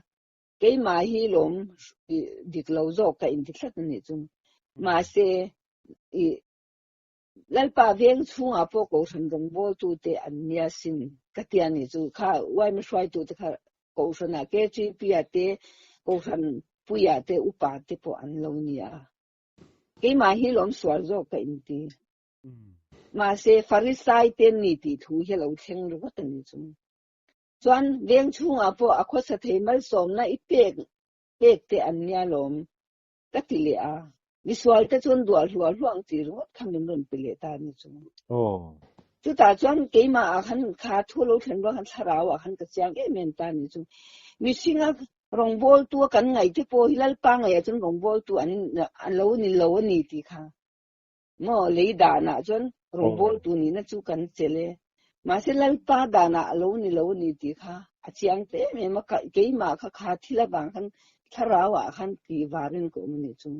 keimah hi lawm dik lo zawk ka inti tlat a nih chu. Mahse, i Lalpa veng chhungah pawh Kohhran rawngbawltute an nia sin ka ti a nih chu. Kha uaima hruaitute kha Kohhranah KTP-ah te, Kohhran puiah te, upa te pawh an lo nia. Keimah hi lawm sual zawk ka inti. Mahse, Farisai te ni tih thu hi a lo thleng ringawt a ni chu. Chuan veng chhungah pawh a khawsa thei malsawmna i pek pek te an nia lawm ka ti leh a. Misual te chuan duah hluah hluah ang tih ringawt kha min rawn pe leh ta a ni chu. Chutah chuan keimah ah khan kha thu lo thlen ruang khan thlarau ah khan ka chiang em em ta a ni chu. Mihringa rawngbawltu a kan ngaih te pawh hi Lalpa ngaihah chuan rawngbawltu an lo ni lo a ni tih kha. Maw lei danah chuan rawngbawltu nihna chu kan chelh e. Mahse Lalpa danah a lo ni lo a ni tih kha a chiang ta em em a, keimah kha kha thil avang khan thlarau ah khan tih varin ka awm a nih chu.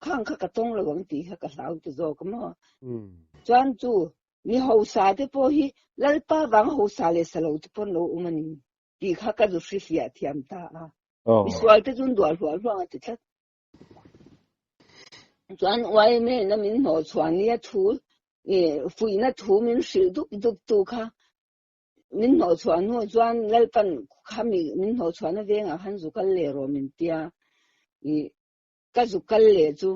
Khang kha ka tawng lo ang tih kha ka hlau ta zawk a maw. Chuan chu mi hausa te pawh hi Lalpa vang hausa leh sa lo te pawh an lo awm a ni tih kha ka zu hrihliah thiam ta a. Misual te chu an duah hluah hluah ang a ti tlat. Chuan YMA na min hnawh chhuah nia thu fuihna thu min hrilh dup dup tu kha min hnawh chhuah hnu chuan Lalpan khami min hnawh chhuahna vengah khan zu kal leh rawh min tia i ka zu kal leh chu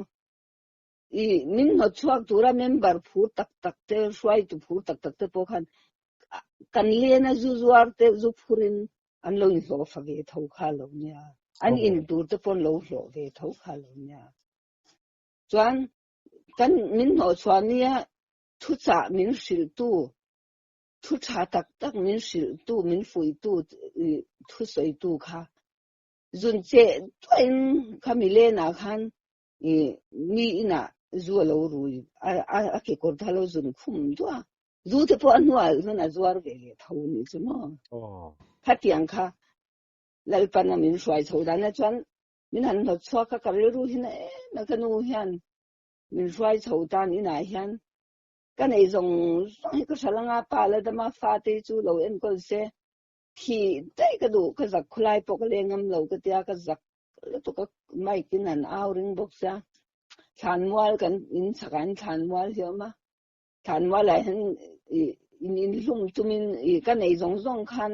i min hnawt chhuak tura member phur tak tak te hruaitu phur tak tak te pawh khan kan lena zu zuar te zu phurin an lo inhlawh fa ve tho kha lo nia. An in tur te pawh an lo hlawh ve tho kha lo nia. Chuan kan min hnawh chhuah nia thuchah min hrilhtu, thu tha tak tak min hrilhtu, min fuihtu, thusawitu kha zun cheh duahin khami lenah khan mi inah zu a lo rui a kekawr te a lo zun khum duah a. Zu te pawh a hnuah chuan a zuar ve leh tho a nih chu maw. Khatiang kha Lalpana min hruai chho dan ah chuan min han hnawt chhuak kha ka rilru hi na em a ka nu hian min hruai chho tan inah hian ka nei zawng zawng hi ka hral anga pa la dama fate hi chu lo enkawl se thi daih ka duh ka zak khawlai pawh ka leng ngam lo ka tia ka zak lutuk a mic in an au ring bawk sia thlanmual kan in chhakah hian thlanmual hi a awm a. Thlanmualah hian in inhlum tumin ka nei zawng zawng khan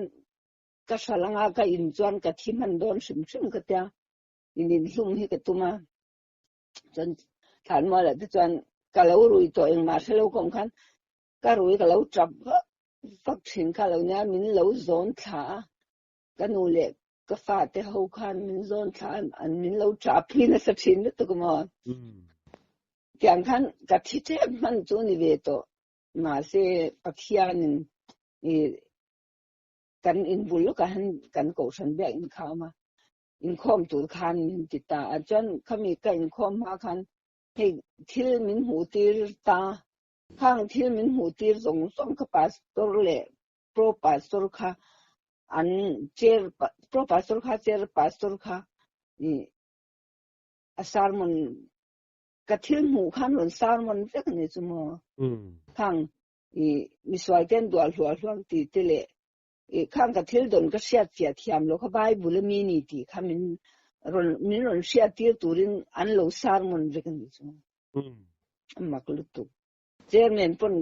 ka hral anga ka in chuan ka thi hman dawn hrim hrim ka tia in inhlum hi ka tum a chuan Thlanmualah te chuan ka lo rui tawh engmah hre lo ka awm khan ka rui ka lo tap vak vak thin kha lo nia min lo zawn thla a ka nu leh ka fate ho khan min zawn thla an min lo tap pui nasa thin lutuk maw. Tiang khan ka thi tep hman chu ni ve tawh. Mahse Pathianin i kan inbul lawkah hian kan kohhran biak inkhawm a, inkhawm tur khan min ti ta a. Chuan khami ka inkhawm hma khan hei thil min hmuh tir ta, khang thil min hmuh tir zawng zawng kha pastor leh pro pastor kha an chair pro pastor kha chair pastor kha i a sermon ka thil hmuh khan rawn sermon vek a ni chu maw. Khang i misual ten duah hluah hluang ti te leh i khang ka thil dawn ka hriat fiah thiam lo kha Bible a mi ni tih kha min rawn min rawn hriat tir turin an lo sermon vek a ni chu. A mak lutuk. Chairman pawn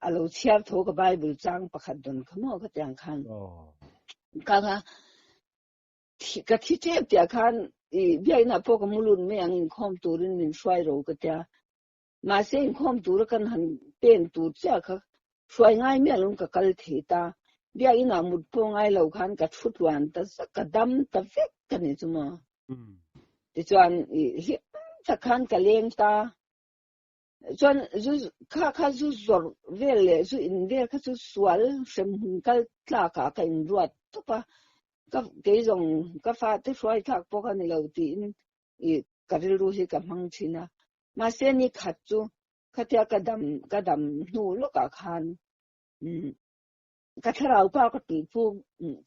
a lo chhiar tho ka Bible chang pakhat dawn kha maw khatiang khan. Ka kha ka thi tep tia khan i biakinn ah pawh ka mu lut mai ang inkhawm turin min hruai ro ka tia. Mahse inkhawm tura kan han pen tur chiah kha hruai ngai miah lo in ka kal thei ta. Biakinn ah mut pawh ngai lo khan ka thu tluan ta zak ka dam ta vek ka ni chu maw. Tichuan i hlim tak khan ka leng ta. Chuan zu kha kha zu zawrh vel leh zu in vel kha chu sual hrem hun kal tlak ah ka in ruat tawp a, ka kei zawng ka fate hruai thlak pawh kha ni lo tiin i ka rilru hi ka hmang thin a. Mahse ni khat chu khatia ka dam ka dam hnu lawkah khan umm ka thlarau pa ka tih phu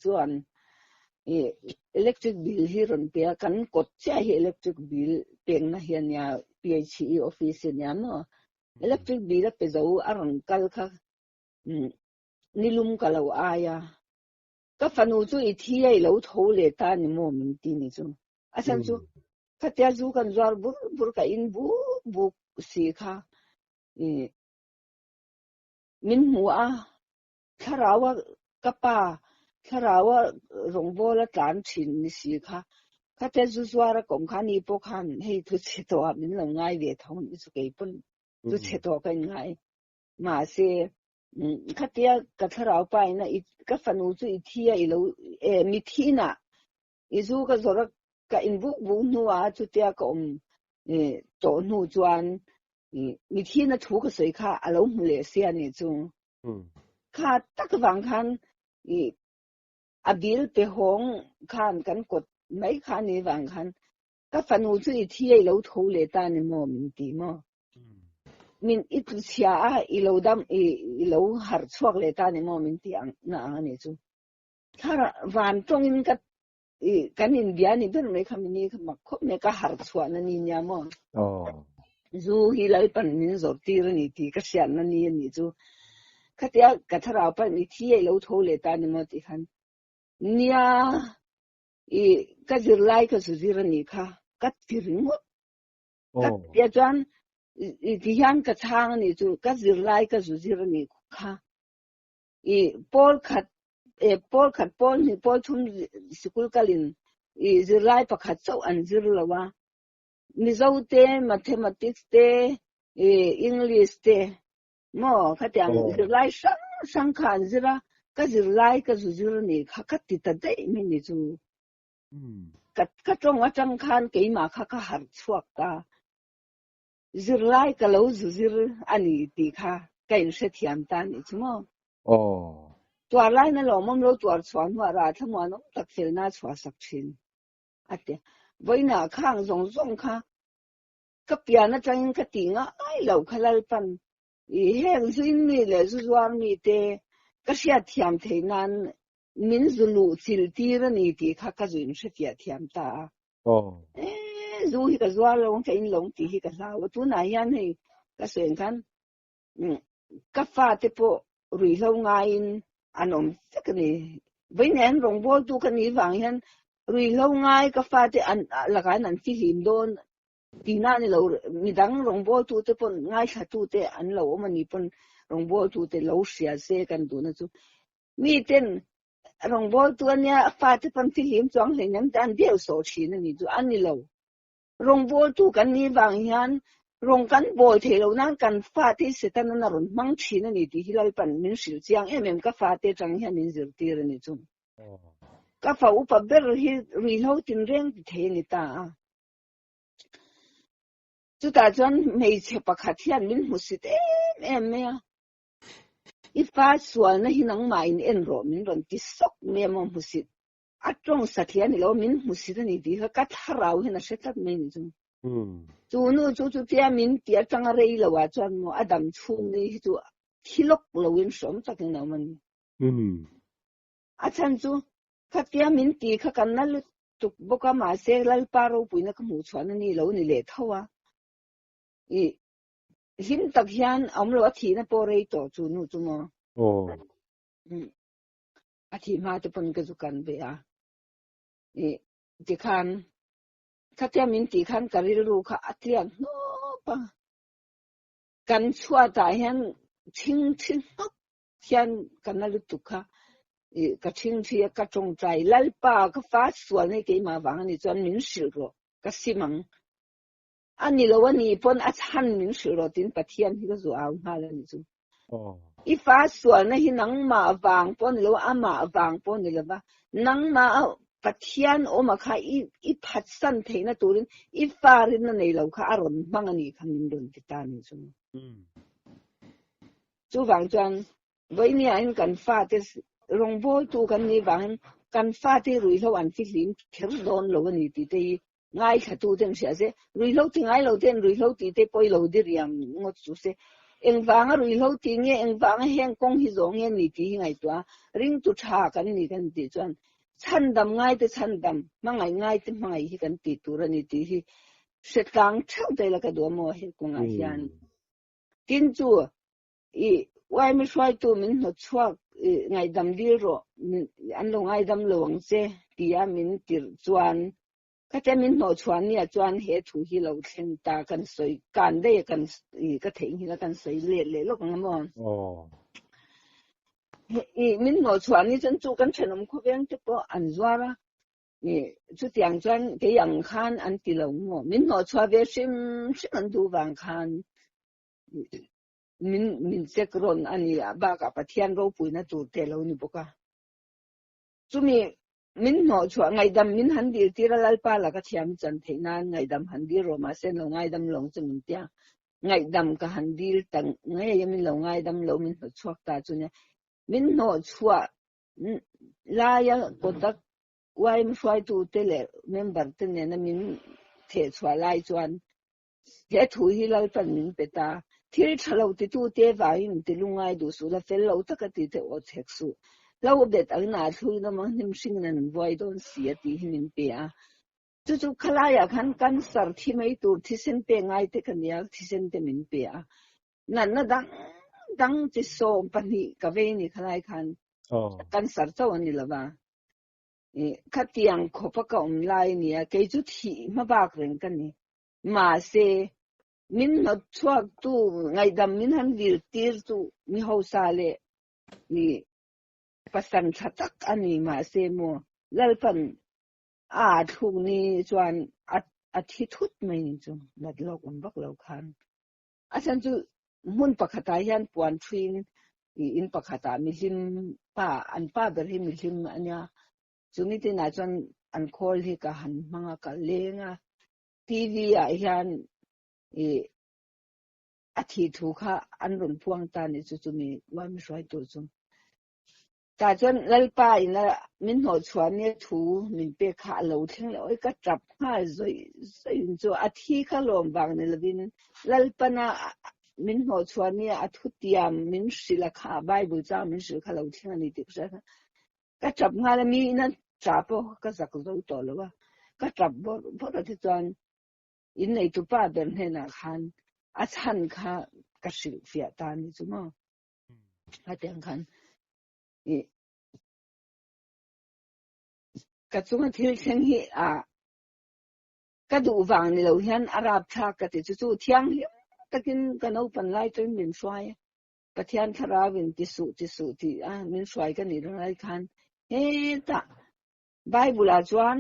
chuan i electric bill hi rawn pe a, kan kawt chiah hi electric bill pekna hi a nia PHE office hi a nia maw electric bill a pe zo a rawn kal kha umm nilum ka lo ai a, ka fanu chu i thi a i lo tho leh ta ni maw min ti ni chu. A chhan chu khatia zu kan zuar bur bur ka in buk buk si kha i min hmu a thlarau a ka pa thlarau a rawngbawl a tlan thin ni si kha khatia zu zuar a kawm kha ni pawh khan hei thu chhe tawh ah min lo ngai ve tho ni chu kei pawn thu chhe tawh ka in ngai mahse khatia ka thlarau pa in a ka fanu chu i thi a i lo e mi thin ah I zu ka zawrh a, ka in buk buk hnuah chutia ka awm tawh hnu chuan mithina thu ka sawi kha a lo hmu leh sia ni chu. Kha tak vang khan a bil pe hawng khan kan kawt mai kha ni vang khan ka fanu chu i thi a i lo tho leh ta ni maw min ti maw. Min i tlu chhia a i lo dam i lo harh chhuak leh ta ni maw min ti ang na ang a ni chu. Thar van tawngin ka i kan inbia ni ber mai kha mini kha mak khawp mai ka harh chhuah na ni nia maw. Zu hi Lalpan min zawrh tir a ni tih ka hriat na ni a nih chu. Khatia ka thlarau pan i thi a i lo tho leh ta ni maw tih khan nia i ka zirlai ka zu zir a nih kha ka ti ringawt. Ka tia chuan i ti hian ka chhang a nih chu ka zirlai ka zu zir a nih kha. I pawl khat e pawl khat pawl hnih pawl thum sikul kalin i zirlai pakhat chauh an zir lo a, Mizo te, Mathematics te, i English te maw khatiang zirlai hrang hrang kha an zir a, ka zirlai ka zu zir a nih kha ka ti ta daih mai ni chu. Ka ka tawng atang khan keimah kha ka harh chhuak ta. Zirlai ka lo zu zir a ni tih kha ka inhrethiam ta a nih chu maw? Aw. Tuar laina lawmawm lo tuar chhuah hnuah rah thlamuanawm tak felna a chhuahsak thin a ti. Vawiinah khang zawng zawng kha ka pian atangin ka tih ngai lo kha Lalpan i heng zuin mi leh zu zuar mi te ka hriatthiam theih nan min zu luh chilh tir a ni tih kha ka zu inhrefiah thiam ta a. Eee zu hi ka zuar lo ang ka in lo ang tih hi ka hlau a tunah hian hei ka sawi ang khan ka fate pawh ruihhlo ngaiin an awm vek a ni. Vawiin an rawngbawltu ka nih vang hian ruihhlo ngai ka fate an lakah hian an fihlim dawn tihna a ni lo. Midang rawngbawltute pawn ngaithlatute an lo awm a nih pawn rawngbawltute lo hria se kan duhna chu miten Rawngbawltu a nia, a fate pawn fihlim chuang hleinem te an deuh sawh thin a ni chu a ni lo. Rawngbawltu kan nih vang hian rawng kan bawl theih loh nan kan fate hi Setanan a rawn hmang thin a ni tih hi Lalpan min hrilh chiang em em ka fate atang hian min zirtir a ni chu. Ka fa upa ber hi ruihhlo tinreng ti thei a ni ta a. Chutah chuan hmeichhe pakhat hian min hmusit em em mai a. I fa sualna hi nangmah in en rawh min rawn ti sawk mai a maw hmusit a tawng satliah a ni lo min hmusit a ni tih kha ka thlarau hian a hre tlat mai ni chu. Chu nu chu chutia min ti atanga rei lo ah chuan maw a dam chhung ni hi chu thi lawk lo in hrawm takin a awm a ni. A chhan chu khatia min ti kha kan na lutuk bawk a mahse Lalpa ropuina ka hmuh chhuahna ni lo ni leh tho a. I Hlim tak hian a awm lo, a thihna pawh rei tawh chu nu chu maw. Aw. A thih hma te pawn ka zu kan ve a. I tikhan khatia min tih khan ka rilru kha a tliak hnawp a. Kan chhuatah hian Ṭhingṭhi hnawk hian ka na lutuk kha ih ka ṭhingṭhi a ka tawngtai Lalpa ka fa sual nei keimah vang a nih chuan min hrilh rawh ka sim ang a ni lo a nih pawn a chhan min hrilh rawh tiin Pathian hi ka zu au nghal a nih chu. I fa sualna hi nangmah vang pawh a ni lo a amah vang pawh a ni lo va nangmah Pathian awma kha i i phatsan theihna turin i fa rinna nei lo kha a rawn hmang a nih kha min rawn ti ta a nih chu. Chuvang chuan vawinia-in kan fate rawngbawltu kan nih vangin kan fate ruihhlo an fihlim kher dawn lo a ni tih te hi ngaithlatu ten hria se, ruihhlo ti ngai lo ten ruihhlo tih te pawi lo diriam ngawt chu se. Engvanga ruihhlo tih nge, engvanga heng kawng hi zawh nge ni tih hi ngaihtuah a, ringtu tha kan ni kan tih chuan chhandam ngaite chhandam, hmangaih ngaite hmangaih hi kan tih tur a ni tih hi hre tlang theuh daih la ka duh a maw he kawngah hian. Tin chu i uaimi hruaitu min hnawt chhuak i ngaihdam dil rawh an lo ngaidam lo ang che tia min tirh chuan khatia min hnawh chhuah nia chuan he thu hi lo thleng ta kan sawi kan daih a kan i ka theihnghilh a kan sawi let leh lawk ang a maw. I min hnawh chhuah ni chuan chu kan thenawm khawveng te pawh an zuar a Chutiang chuan kei ang khan an ti lo maw? Min hnawhchhuah ve hrim hrim an duh vang khan min min check rawn a ni a, bakah Pathian ropuina tur te a lo ni bawk a. Chumi min hnawhchhuah ngaihdam min han dil tir a, Lalpa laka thiam chan theih nan ngaihdam han dil rawh mahse an lo ngaidam lo ang chu min tia. Ngaihdam ka han dil ta ngei a, min lo ngaidam lo min hnawhchhuak ta chu nia. Min hnawhchhuah laia kawta YM hruaitute leh member te nena min thehchhuah lai chuan he thu hi Lalpan min pe ta. Thil tha lo titute vangin inti lungngai duh suh la, fel lo taka tite aw chhek suh. Hlo bet ang na thluin awm ang hnim hringin an buai dawn si a tih hi min pe a. Chu chu khalaiah khan cancer thi mai tur thisen pek ngai te ka nia, thisen te min pe a. Natna dang dang chi 12 ka vei ni khalai khan cancer chauh a ni lo va. Khatiang khawpa ka awm lai a nia, kei chu thih hma bak reng ka ni. Mahse, min hnawt chhuaktu ngaihdam min han vir tir chu mi hausa leh pasal tha tak a ni. Mahse maw, Lalpan a thluk ni chuan a thi thut mai ni chu, nat lawk awm vak lo khan. A chhan chu hmun pakhatah hian puan thuin in pakhatah mihlim pa, an pa ber hi mihlim a nia. Chumi tinah chuan an khawl hi ka han hmang a, ka leng a. TV ah hian a thih thu kha an rawn puang ta a ni chu chumi uaimi hruaitu chu. Tah chuan Lalpa in a min hnawh chhuah nia thu min pek kha a lo thleng leh awi ka tap nghal zawih zawih in chu a thi kha lawm vang ni lovin Lalpana min hnawh chhuah nia a thu tiam min hrilh a kha Bible chang min hrilh kha lo thleng a ni tih ka hria kha ka tap nghal a mi ina tah pawh ka zak zo tawh lo a ka tap bawrh bawrh a tichuan inneitu pa ber hnenah khan a chhan kha ka hrilh fiah ta a ni chu maw. Hetiang khan i ka chunga thil thleng hi a ka duh vang ni lo hian a rapthlak ka ti chu chu thianghlim takin ka naupan lai chuan min hruai a Pathian thlarau in ti suh ti suh tih a min hruai ka nih lai khan hetah Bible ah chuan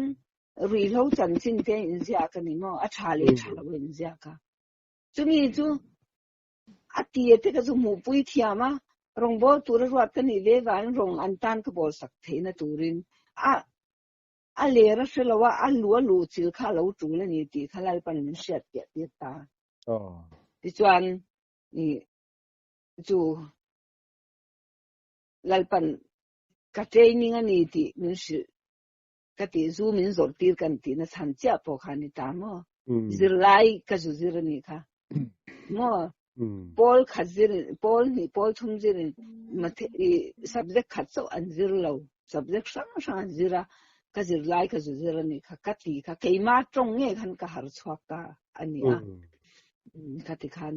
ruihhlo chanchin te inziak a ni maw a tha leh tha lo inziak a chumi chu A tir te ka chu hmuhpui thiam a, rawngbâwl tura ruat ka nih ve vangin rawng an tan ka bawlsak theihna turin a a ler a hre lo a, a lu a luh chil kha a lo tul a ni tih kha Lalpan min hriat piah tir ta. Tichuan chu Lalpan ka training a ni tih min hrilh ka tih zu min zawrh tir kan tih na chhan chiah pawh kha a ni ta maw? Zirlai ka zu zir a nih kha maw? Pawl khat zir in pawl hnih pawl thum zir in subject khat chauh an zir lo subject hrang hrang an zir a ka zirlai ka zu zir a nih kha ka ti kha keimah tawng nge khan ka har chhuak ta a ni a kha ti khan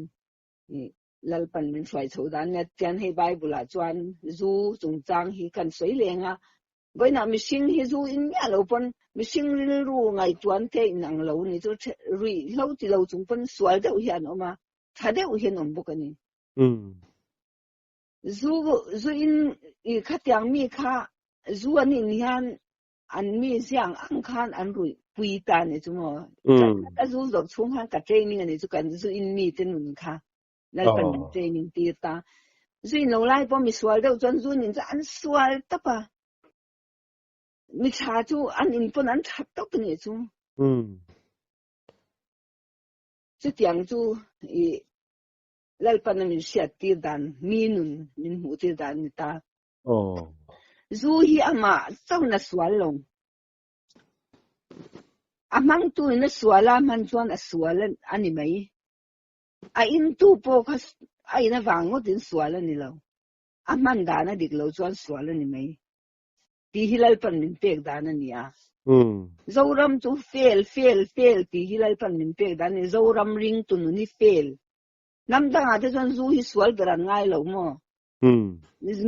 Lalpan min hruai chho dan nia tian hei Bible ah chuan zu chungchang hi kan sawi leng a Vawiinah mihring hi zu in miah lo pawn mihring rilru ngaihtuan te in ang lo ni chu ruih hlo ti lo chung pawn sual deuh hi an awm a, tha deuh hi an awm bawk a ni. Zu zu in i khatiang mi kha zu an in hian an mi ziang ang khan an rui pui ta ni chu maw. Ka zu zawrh chhung khan ka training a ni chu kan zu in mi te nun kha Lalpan min training tir ta. Zu in lo lai pawh misual deuh chuan zu nin chu an sual tawp a. Mi tha chu an in pawn an that tawp a ni chu. Chutiang chu i Lalpan a min hriat tir dan, mi nun min hmuh tir dan a ni ta. Zu hi amah chauhin a sual lo. A hmangtu in a sual a hman chuan a sual a ni mai. A intu pawh kha a in avang ngawtin sual a ni lo. A hman dan a dik lo chuan sual a ni mai. Tih hi Lalpan min pek dan a ni a. Zoram chu fail, fail, fail tih hi Lalpan min pek dan a ni. Zoram ringtu nun hi fail. Hnam dangah te chuan zu hi sual ber an ngai lo maw?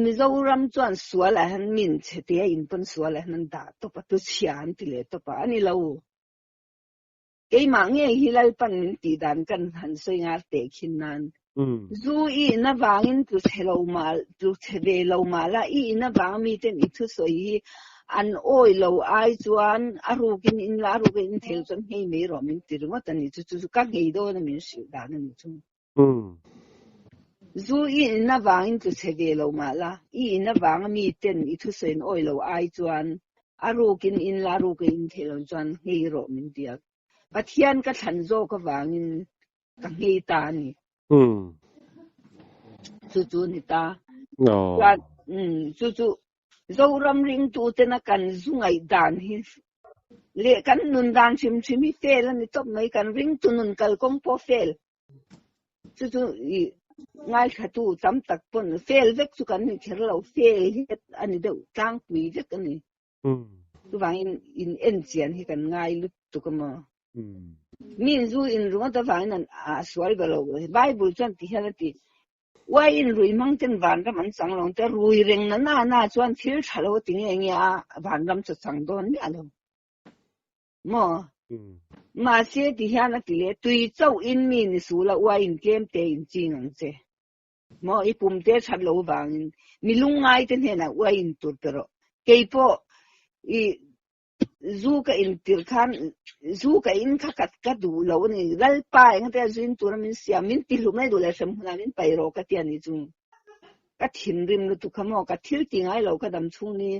Mizoram chuan sual ah hian min chhe te a in pawn sual ah hian an dah tawp a, tuchhia an ti leh tawp a, a ni lo. Keimah ngei hi Lalpan min tih dan kan han sawi ngar teh khin nan. Zu i in avangin tlu chhe lo mah, tlu chhe ve lo mah la, i in avang miten i thusawi hi an awi lo ai chuan a rukin in la, a rukin in thel chuan nghei mai rawh min ti ringawt a ni. Chu chu ka nghei dawn a min hrilh dan a ni chu. Zu i in avangin tlu chhe ve lo mah la, i in avanga miten i thusawi an awi lo ai chuan a rukin in la, a rukin in thei lo chuan nghei rawh min ti a. Pathian ka thlan zawk avangin ka nghei ta a ni. Chu chu a ni ta. Chuan chu chu Zoram ringtutena kan zu ngaihdan hi leh kan nun dan hrim hrim hi fel a ni tawp mai. Kan ringtu nun kalkawng pawh fel. Chu chu i ngaithlatu tam tak pawn fel vek chu kan ni kher lo, fel hi a ni deuh tlangpui vek a ni. Chuvangin in en chian hi kan ngai lutuk a maw. Mi in zu in ringawt avangin an a sual ve lo. Bible chuan ti hian a ti, Uai in rui hmang ten vanram an chang lo te, rui reng na na na chuan thil tha lo a ti nge nge a, vanram chu chang dawn miah lo. Maw? Mahse ti hian a ti leh, tui chauh in mi ni sul a, uai in tlem te in ching ang che. Maw i pum te that lo vangin mi lungngai te hnenah uai in tur pe rawh. Kei pawh i zu ka in tir khan zu ka in kha ka ka duh lo a ni. Lalpa eng te zu in tura min siam min ti hlum mai duh leh hrem hunah min pai rawh ka ti a ni chu. Ka thinrim lutuk kha maw ka thil ti ngai lo ka dam chhung ni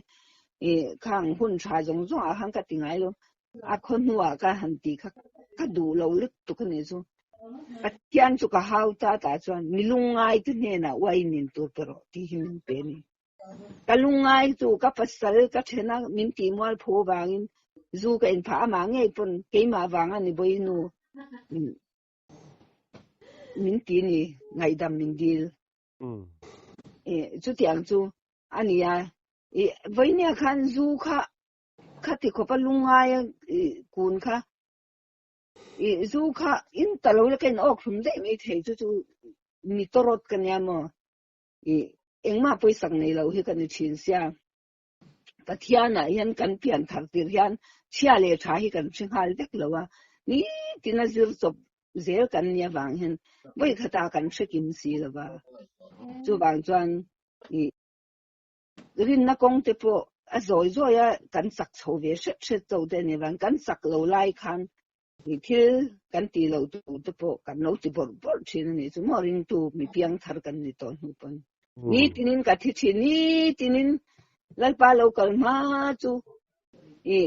i khang hun tha zawng zawng ah khan ka ti ngai lo. A khaw hnuah ka han ti kha ka duh lo lutuk a ni chu. Pathian chu ka hau ta tah chuan mi lungngai te hnenah uain in tur pe rawh tih hi min pe a ni. Ka lungngai chu ka pasal ka then a min tih mual pho vangin zu ka in phah amah ngei pawn keimah vang a ni bawinu min ti ni ngaihdam min dil. Chutiang chu a ni a, vawinia khan zu kha Khati khawpa lungngaia kun kha i zu kha in ta lo la ka in awk hlum daih mai thei chu chu mi tawrawt ka nia maw i engmah pawisak nei lo hi ka ni thin sia. Pathianah hian kan pian thar tir hian chhia leh tha hi kan hre nghal vek lo a, nitin a zir chawp zel kan nia vang hian vawi khatah kan hre kim si lo va. Chuvang chuan i Rinna kawng te pawh a zawi zawi a, kan chak chho ve hret hret cho te a ni vang. Kan chak lo lai khan thil kan tih loh tur te pawh kan lo ti bawrh bawrh thin a nih chu maw ringtu mi piang thar kan ni tawh hnu pawn. Nitinin ka thi thin, nitinin Lalpa lo kal hma chu i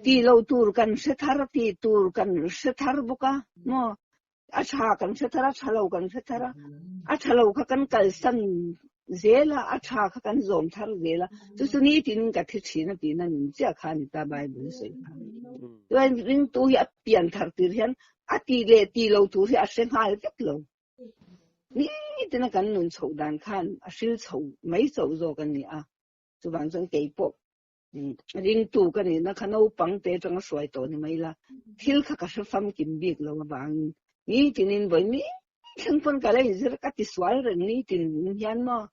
tih loh tur kan hre thar, tih tur kan hre thar bawk a maw. A tha kan hre thar a, tha lo kan hre thar a, a tha lo kha kan kalsan zel a, a tha kha kan zawm thar zel a, chu chu nitin ka thi thin a tihna nun chiah kha a ni ta Bible sawi kha. Chuan ringtu hi a pian thar tir hian a tih leh tih lo tur hi a hre nghal vek lo. Nitin a kan nun chhoh dan khan a hril chho mai chauh zawk a ni a, chuvang chuan keipawh Ringtu ka nihna kha naupang te atanga hruai tawh ni mai la, thil kha ka hre famkim bik lo avangin nitinin vawi mi thleng pawn ka la inzir ka ti sual reng nitin hian maw.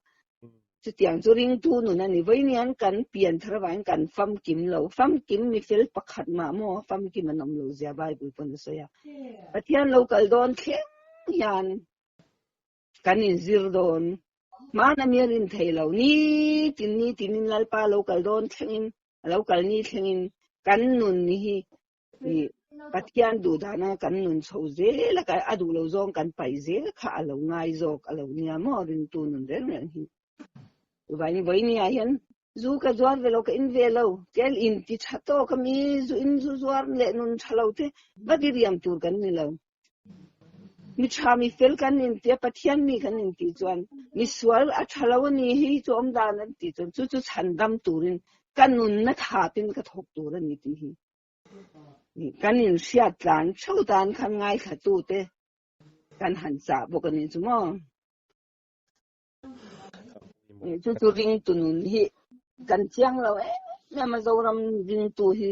Chutiang chu ringtu nun a ni. Vawi nian kan pian thar avangin kan famkim lo. Famkim mi fel pakhat mah maw famkim an awm lo zia Bible pawn a sawi a. Pathian lo kal dawn thleng hian kan inzir dawn. Hmana mi a rin thei lo. Nitin nitinin Lalpa lo kal dawn thlengin, a lo kal ni thlengin kan nun hi Pathian duh dana kan nun chho zel a, a duh lo zawng kan paih zel kha a lo ngai zawk a lo nia maw ringtu nun reng reng hi. Chuvangin vawinia hian zu ka zuar ve lo, ka in ve lo, tel in ti tha tawk a mi zu in zu zuar leh nun tha lo te va diriam tur kan ni lo. Mi tha mi fel kan inti a, Pathian mi kan inti chuan mi sual a tha lo a ni hi chu awm dan an tih chuan chu chu chhan dam turin ka nunna thapin ka thawk tur a ni tih hi kan inhriat tlan theuh tan khan ngaithla tute kan han chah bawk a ni chu maw. Chu chu ringtu nun hi kan chiang lo em em a Zoram ringtu hi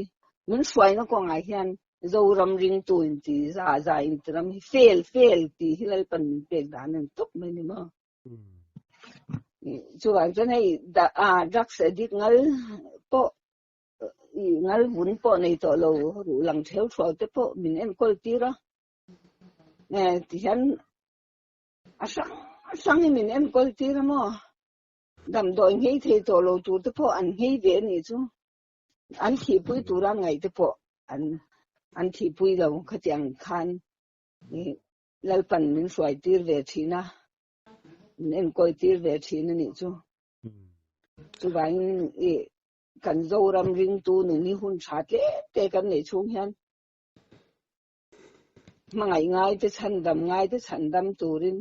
min hruaina kawngah hian Zoram ringtu in ti za za in ti ram hi fail fail tih hi Lalpan min pek dan a ni tawp mai ni maw. Chuvang chuan hei drugs addict ngal pawh ngal vun pawh nei tawh lo ruh lang theu thuau te pawh min enkawl tir a tihian A hrang hrang hi min enkawl tir a maw? Damdawi nghei thei tawh lo tur te pawh an nghei ve a nih chu. An thihpui tura ngaih te pawh an an thihpui lo khatiang khan Lalpan min hruai tir ve thin a, min enkawl tir ve thin a nih chu. Chuvangin i kan Zoram ringtu nun hi hun tha tlem te kan neih chhung hian Hmangaih ngai te chhandam ngai te chhandam turin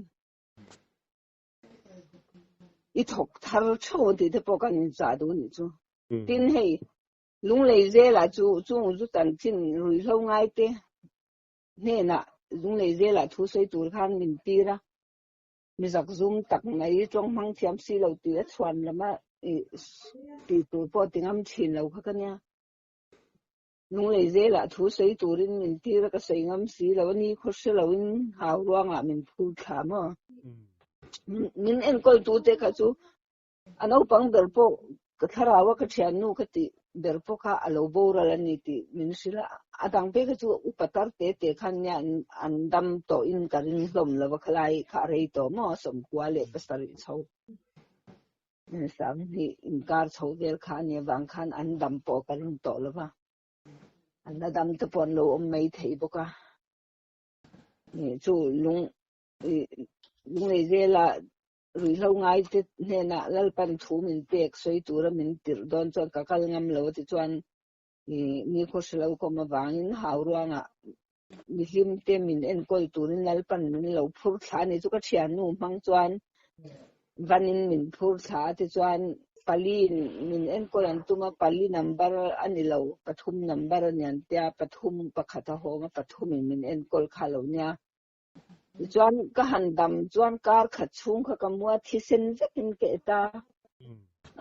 i thawk thar theuh ang tih te pawh kan inchah duh anih chu. Tin hei Lunglei zelah chu chung zu chanchin ruihhlo ngai te hnenah Lunglei zelah thu sawi tur khan min tir a, mi zakzum tak mai tawng hmang thiam si lo tih a chhuan lama tih tur pawh ti ngam thin lo kha ka nia. Lunglei zelah thu sawi turin min tir a ka sawi ngam si lo a ni khaw hre loin hau ruangah min phur thla maw? Min enkawl tute kha chu a naupang ber pawh ka thlarau a ka thiannu ka tih ber pawh kha a lo boral a ni tih min hrilh a, a dang phei kha chu upa tar te te khan nia an dam tawhin ka ring hlawm lo a khalai kha a rei tawh maw sawmkua leh pasarih chho. Sanghnih inkar chho vel kha a nih avang khan an dam pawh ka ring tawh lo va, an la dam te pawh an lo awm mai thei bawk a. Chu lung lunglei zela ruihhlo ngai te hnenah Lalpan thu min pek sawi tura min tirh dawn chuan ka kal ngam lo a ti chuan ni khaw hre lo kawm avangin hau ruangah mihlim te min enkawl turin Lalpan min lo phur thla a ni chu ka thiannu hmang chuan vanin min phur thla a tichuan pali min enkawl an tum a pali number a ni lo pathum number a ni an tia pathum pakhat a hawng a pathum in min enkawl kha lo nia tichuan ka han dam chuan kar khat chhung kha ka mua thisen vekin ka et a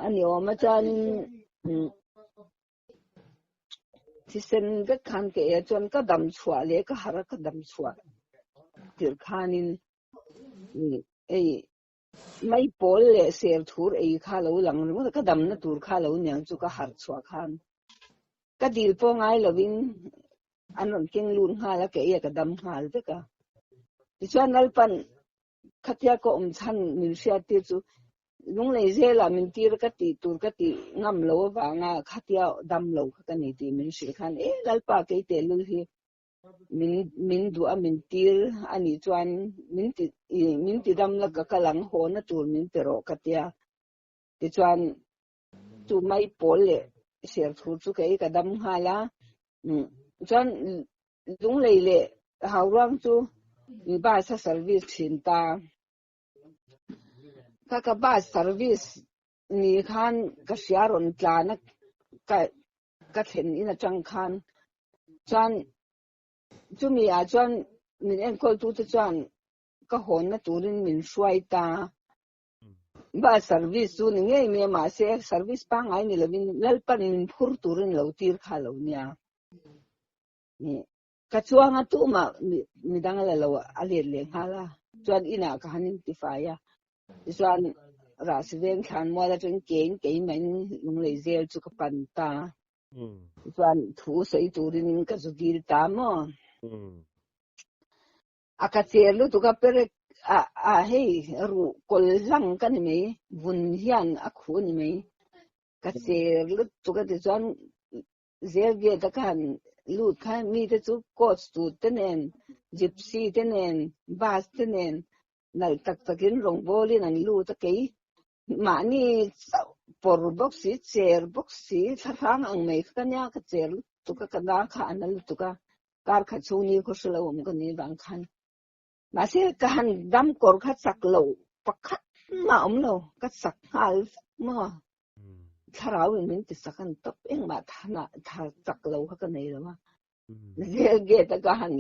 a ni awm a chuanin Thisen vek khan ka ei a chuan ka dam chhuah leh ka harh a ka dam chhuah tirh khanin ei mai pawl leh ser thur ei kha lo lang ringawt a ka damna tur kha lo niang chu ka harh chhuah khan ka dil pawh ngai lovin an rawn keng lut nghal a ka ei a ka dam nghal vek a tichuan Lalpan Khatia ka awm chhan min hriat tir chu Lunglei zelah min tir ka tih tur ka tih ngam lo avanga khatia dam lo kha ka ni tih min hrilh khan e Lalpa kei tehlul hi min min duh a min tir a nih chuan min ti min ti dam la ka kal ang haw na tur min pe rawh ka tia tichuan chu mai pawl leh ser thur chu kei ka dam nghal a chuan Lunglei leh Hauruang chu bus a service thin ta. Ka ka bus service ni khan ka hria rawn tlan a ka ka thlen in atang khan chuan chumi ah chuan min enkawl tu te chuan ka hawnna turin min hruai ta. Bus service chu ni ngei mai a mahse service pangngai ni lovin Lalpan min phur turin lo tir kha lo nia. Ka chuang a tumah midang a la lo a let leh nghal a chuan inah ka han intifai a tichuan Rahsi veng thlan mual atang kein keimah in Lunglei zel chu ka pan ta tichuan thu sawi turin ka zu dil ta maw. A ka cher lutuk a perek. A a hei ruh kawl hlang ka ni mai, vun hian a khuh a ni mai. Ka cher lutuk a tichuan zel gate a ka han lut kha mite chu coach tur te nen, gypsy te nen, bus te nen nalh tak takin rawngbawlin an lut a kei mahni chauh pawr bawk si, cher bawk si, thlahrang ang mai kha ka nia ka cher lutuk a, ka na kha a na lutuk a, kar khat chhung ni khaw hre lo awm ka ni vang khan. Mahse ka han dam kawr kha chak lo pakhat mah awm lo, ka chak nghal vek maw. Thlarau in min ti sak an tawp engmah tha chak lo kha ka nei lo a. Zel gate a ka han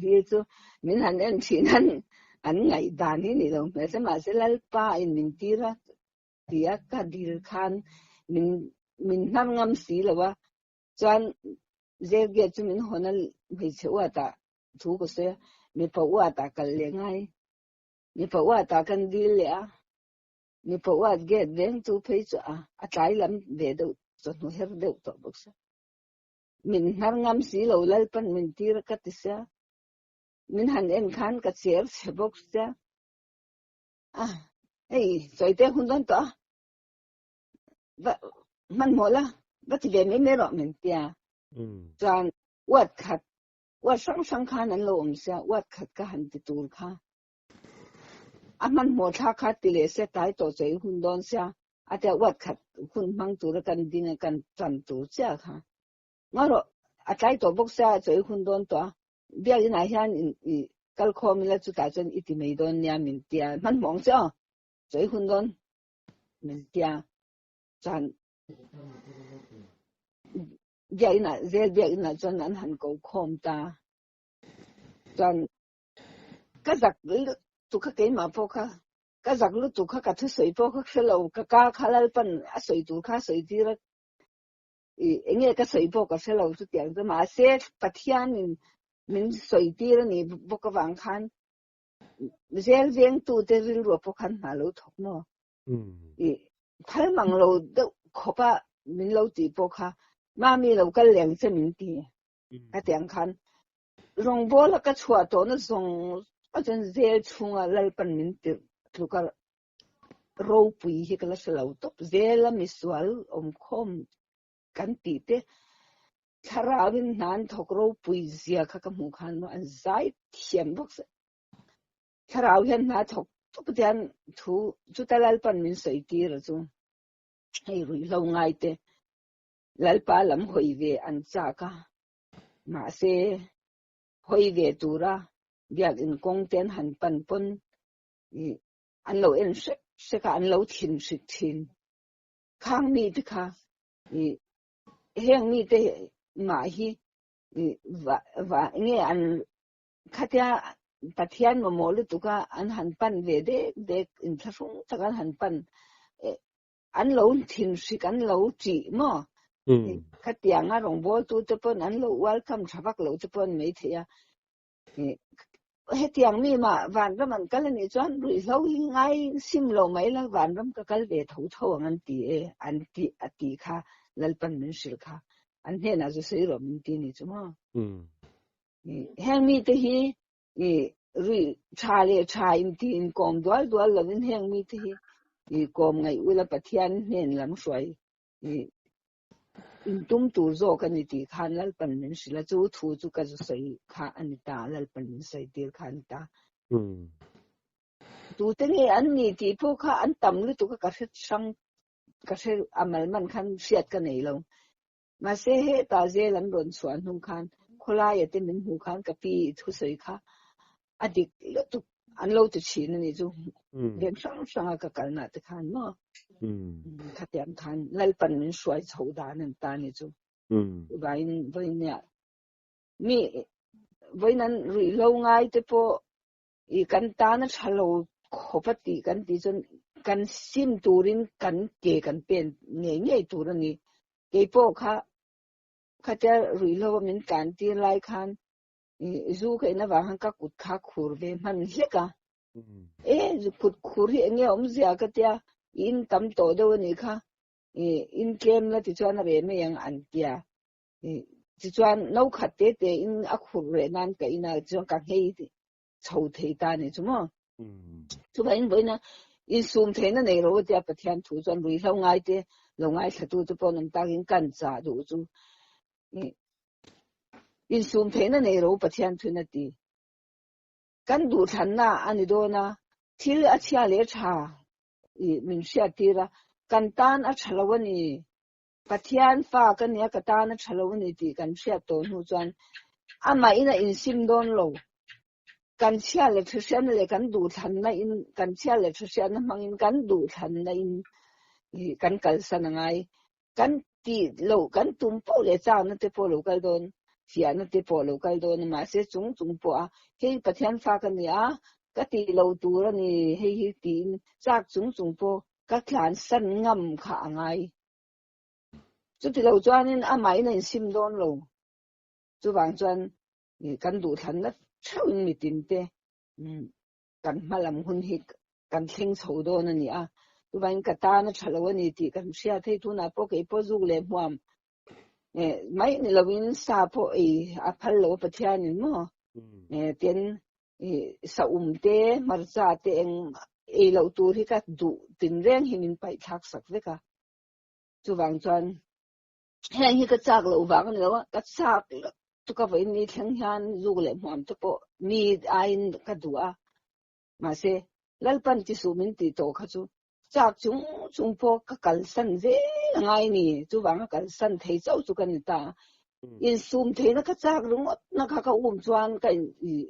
dil chu min han en thin an an ngaihdan hi ni lo hmel se mahse Lalpa in min tir a tia ka dil khan min min hnar ngam si lo a chuan zel gate chu min hawn a hmeichhe uatah thu ka sawi a mipa uatah kal leh ngai mipa uatah kan dil leh a mipa uat gate veng chu phei chu a a tlai lam ve deuh chawhnu her deuh tawh bawk sia. Min hnar ngam si lo Lalpan min tir a ka ti sia. Min han en khan ka cher chhe bawk sia. A, hei sawi te hun dawn tawh a. Va hmanhmawh la, va ti ve mai mai rawh min tia. Chuan uat khat, uat hrang hrang khan an lo awm sia, uat khat ka han ti tur kha. A hmanhmawh thlak kha ti leh sia tlai tawh chawi hun dawn sia a tia uat khat hun hmang tura kan ding a kan tan tur chiah kha ngarawh a tlai tawh bawk sia chawi hun dawn tawh a biakin ah hian in i kal khawm ila chutah chuan i ti mai dawn nia min tia hmanhmawh ang che aw chawi hun dawn min tia chuan biakin ah zel biakin ah chuan an han ko khawm ta chuan Ka zak lutuk kha keimah pawh kha ka zak lutuk kha ka thusawi pawh kha hre lo ka ka kha Lalpan a sawi tur kha a sawi tir a i enge ka sawi pawh ka hre lo chutiang chu mahse Pathianin min sawi tir a nih bawk avang khan zel vengtute rilruah pawh khan hna lo thawk maw i phal mang lo deuh khawp a min lo tih pawh kha mami lo kal leng che min ti hetiang khan Rawngbawl a ka chhuah tawhna zawng a chuan zel chhunga Lalpan min tirh tluk a ropui hi ka la hre lo tawp. Zel a misual awmkhawm kan tih te thlarauin hna an thawk ropui zia kha ka hmuh khan maw an zai thiam bawk se. Thlarau hian hna thawk tawp hian thu chuta Lalpan min sawi tir a chu hei ruihhlo ngai te Lalpa lam hawi ve an chak a. Mahse, hawi ve tura biakin kawng te an han pan pawn ih an lo en hrek hrek a, an lo thin hrik thin. Khang mite kha ih heng mite mah hi ih va va nge an khatia Pathian mamawh lutuk a an han pan ve dek dek inthlahrung tak an han pan eh an lo thin hrik an lo ṭih maw? Khatianga rawngbawltute pawn an lo welcome tha vak lo te pawh an mai thei a. Hetiang mi mah vanram an kal anih chuan ruihhlo hi ngai sim lo mai la vanram ka kal ve tho tho ang an ti e an ti a tih kha Lalpan min hrilh kha an hnenah zu sawi rawh min ti ni chu maw? Heng mite hi i rui tha leh tha in ti in kawm dual dual lovin heng mite hi i kawm ngaih ula Pathian hnen lam hruai i in tum tur zawk a ni tih khan Lalpan min hrilh a, chu thu chu ka zu sawi kha a ni ta, Lalpan min sawi tir kha a ni ta. Tute nge an ni tih pawh kha an tam lutuk a ka hre hrang ka hre a malman khan hriat ka nei lo. Mahse hetah zel an rawn chhuah hnu khan khawlaia te min hmuh khan ka pi thusawi kha a dik lutuk an lo ti thin a nih chu veng hrang hranga ka kalna te khan maw khatiang khan Lalpan min hruai chho dan an ta ni chu vain vawinia mi vawiin an ruihhlo ngai te pawh i kan tana tha lo khawp a tih kan tih chuan kan sim turin kan ke kan pen ngei ngei tur a ni. Keipawh kha khatia ruihhlo a min tlan tir lai khan zu ka in avang khan ka kut kha khur ve hman hlek a. E kut khur hi enge awmzia ka tia i in tam tawh deuh a nih kha i in tlem la tichuan a reh mai ang an tia. Tichuan no khat te te in a khur reh nan ka in a chuan ka nghei chho thei ta a ni chu maw. Chuvangin vawiina insum theihna nei lo tia Pathian thu chuan ruihhlo ngaite lo ngaithlatu te pawh an awm takin kan chah duh chu insum theihna nei lo Pathian thuin a ti. Kan duhthlanna a ni dawn a, thil a chhia leh tha min hriattir a, kan tan a tha lo a ni. Pathian fa ka nia ka tan a tha lo a ni tih kan hriat tawh hnu chuan amahin a insim dawn lo. Kan chhia leh tha hriatna leh kan duhthlanna in kan chhia leh tha hriatna hmangin kan duhthlanna in kan kalsan a ngai. Kan tih loh kan tum poh leh chakna te pawh lo kal dawn, fiahna te pawh lo kal dawn a mahse chung chung pawh a hei Pathian fa ka nia ka tih loh tur a ni hei hi tiin chak chung chung pawh ka tlansan ngam kha a ngai. Chuti lo chuanin amahin a insim dawn lo. Chuvang chuan kan duhthlanna theuhin mitin te kan hma lam hun hi kan thleng chho dawn a ni a. Chuvangin ka tan a tha lo a ni tih kan hriat hei tunah pawh kei pawh zuk leh hmuam mai ni loin sa pawh ei a phal lo a Pathianin maw tin saum te hmarcha te eng ei loh tur hi ka duh tinreng hi min paih thlak sak vek a. Chuvang chuan heng hi ka chak loh vang a ni lo a, ka chak chu ka vawiin ni thleng hian zuk leh hmuam te pawh mi aiin ka duh a, mahse Lalpan ti suh min tih tawh kha chu chak chung chung pawh ka kalsan zel a ngai ni, chuvang a kalsan thei chauh chu ka ni ta. Insum theihna ka chak ringawt na kha ka um chuan ka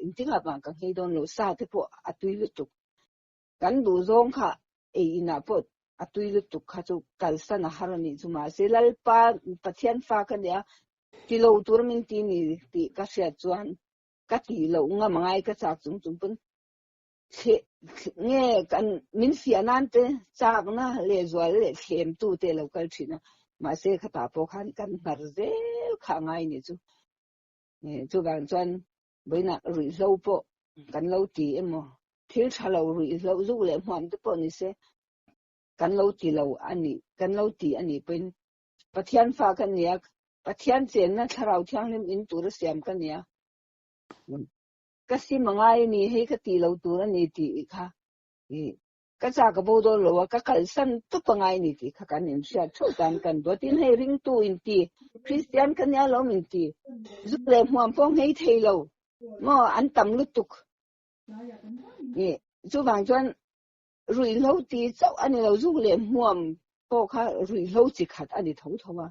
intingah vang ka nghei dawn lo, sa te pawh a tui lutuk. Kan duh zawng kha ei inah pawh a tui lutuk kha chu kalsan a har a nih chu mahse Lalpa Pathian fa ka nia ti lo tur min ti ni tih ka hriat chuan ka tih loh ngam angai ka chak chung chung pawn thle nge kan min fiah nan te chakna leh zual leh thlem tu te lo kal thin a mahse khatah pawh khan kan hnar zel kha angai ni chu chuvang chuan Vawiinah ruihhlo pawh kan lo ti emaw, thil tha lo ruihhlo zuk leh hmuam te pawh ni se kan lo ti lo a nih, kan lo ti a nih pawhin Pathian fa ka nia, Pathian chenna Thlarau Thianghlim in tura siam ka nia, ka sim a ngai a ni, hei ka ti lo tur a ni tih kha Ka cha ka bo dawn lo a, ka kalsan tup a ngai ni tih kha kan inhriat theuh tan kan duat in hei ringtu inti, Kristian ka nia lawm inti, zu leh hmuam pawh nghei thei lo maw an tam lutuk ih chuvang chuan ruihhlo ti chauh a ni lo, zu leh hmuam pawh kha ruihhlo chi khat a ni tho tho a,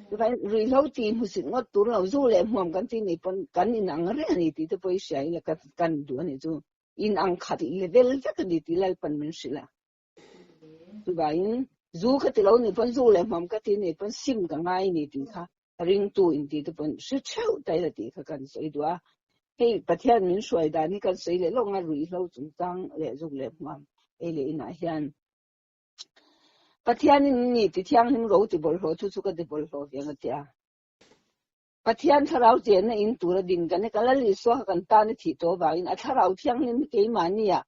chuvangin ruihhlo ti hmusit ngawt tur lo, zu leh hmuam kan tih nih pawn kan inang reng a ni tih te pawh i hria ila kan duh a nih chu. In ang khat level vek a ni tih Lalpan min hrilh a. Chuvangin zu ka ti lo nih pawn zu leh hmam ka ti nih pawn sim ka ngai ni tih kha ringtu in tih te pawn hre theuh ta ila tih kha kan sawi duh a. Hei Pathian min hruai dan hi kan sawi leh lawk nga ruihhlo chungchang leh zuk leh hmuam ei leh inah hian Pathianin ni ti thianghlim ro ti bawlhhlawh thu chu ka ti bawlhhlawh ve nga tia. Pathian thlarau chenna in tura din kan ni. Ka Lal Isua kha kan tan a thih tawh avangin a thlarau thianghlim hi keimahniah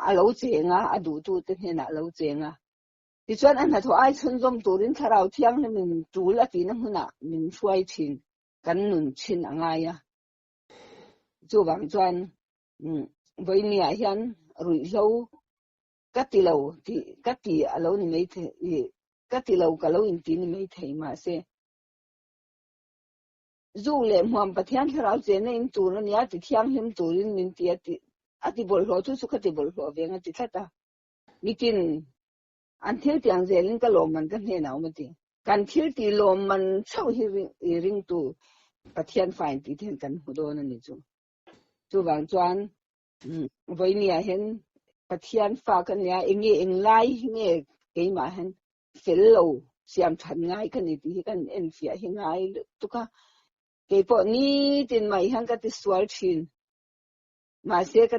a lo cheng a, a duhtute hnenah a lo cheng a. Tichuan a hnathawh ai chhunzawm turin thlarau thianghlimin tul a tihna hmunah min hruai thin, kan nun thin a ngai a. Chuvang chuan vawinia hian ruihhlo ka ti lo tih ka ti a lo ni mai thei, ka ti lo ka lo inti ni mai thei mahse, Zu leh hmuam Pathian thlarau chenna in tur a nia ti thianghlim turin min ti a ti a ti bawlhhlawh chu chu ka ti bawlhhlawh veng a ti tlat a. Mitin an thil tiang zelin ka lawmman ka hnenah awm a ti. Kan thil tih lawmman chauh hi i ringtu Pathian fa in tih te hian kan hmu dawn a ni chu. Chuvang chuan vawinia hian Pathian fa ka nia enge englai hi nge keimah hian fel lo siam that ngai ka ni tih hi kan enfiah hi ngai lutuk a, keipawh nitin mai hian ka ti sual thin. Mahse ka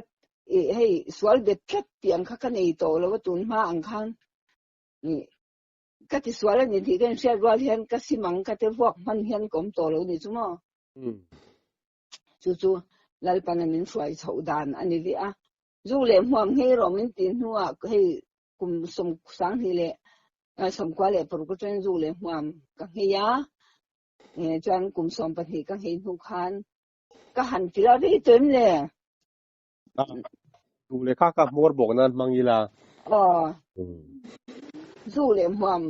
hei sual bet tlat tih ang kha ka nei tawh lo a tun hma ang khan ka ti sual a ni tih ka inhriat rual hian ka sim ang ka ti vuak hman hian ka awm tawh lo ni chu maw. Chu chu Lalpana min hruai chhoh dan a ni ve a. Zu leh hmuam nghei rawh min tih hnuah hei kum 22 leh 96 atangin zu leh hmuam ka nghei a, chuan kum 12 ka nghei hnu khan ka han ti la rei tawh em le? Duh leh kha kha hmawr bawk nan hmang ila. Aw. Zu leh hmuam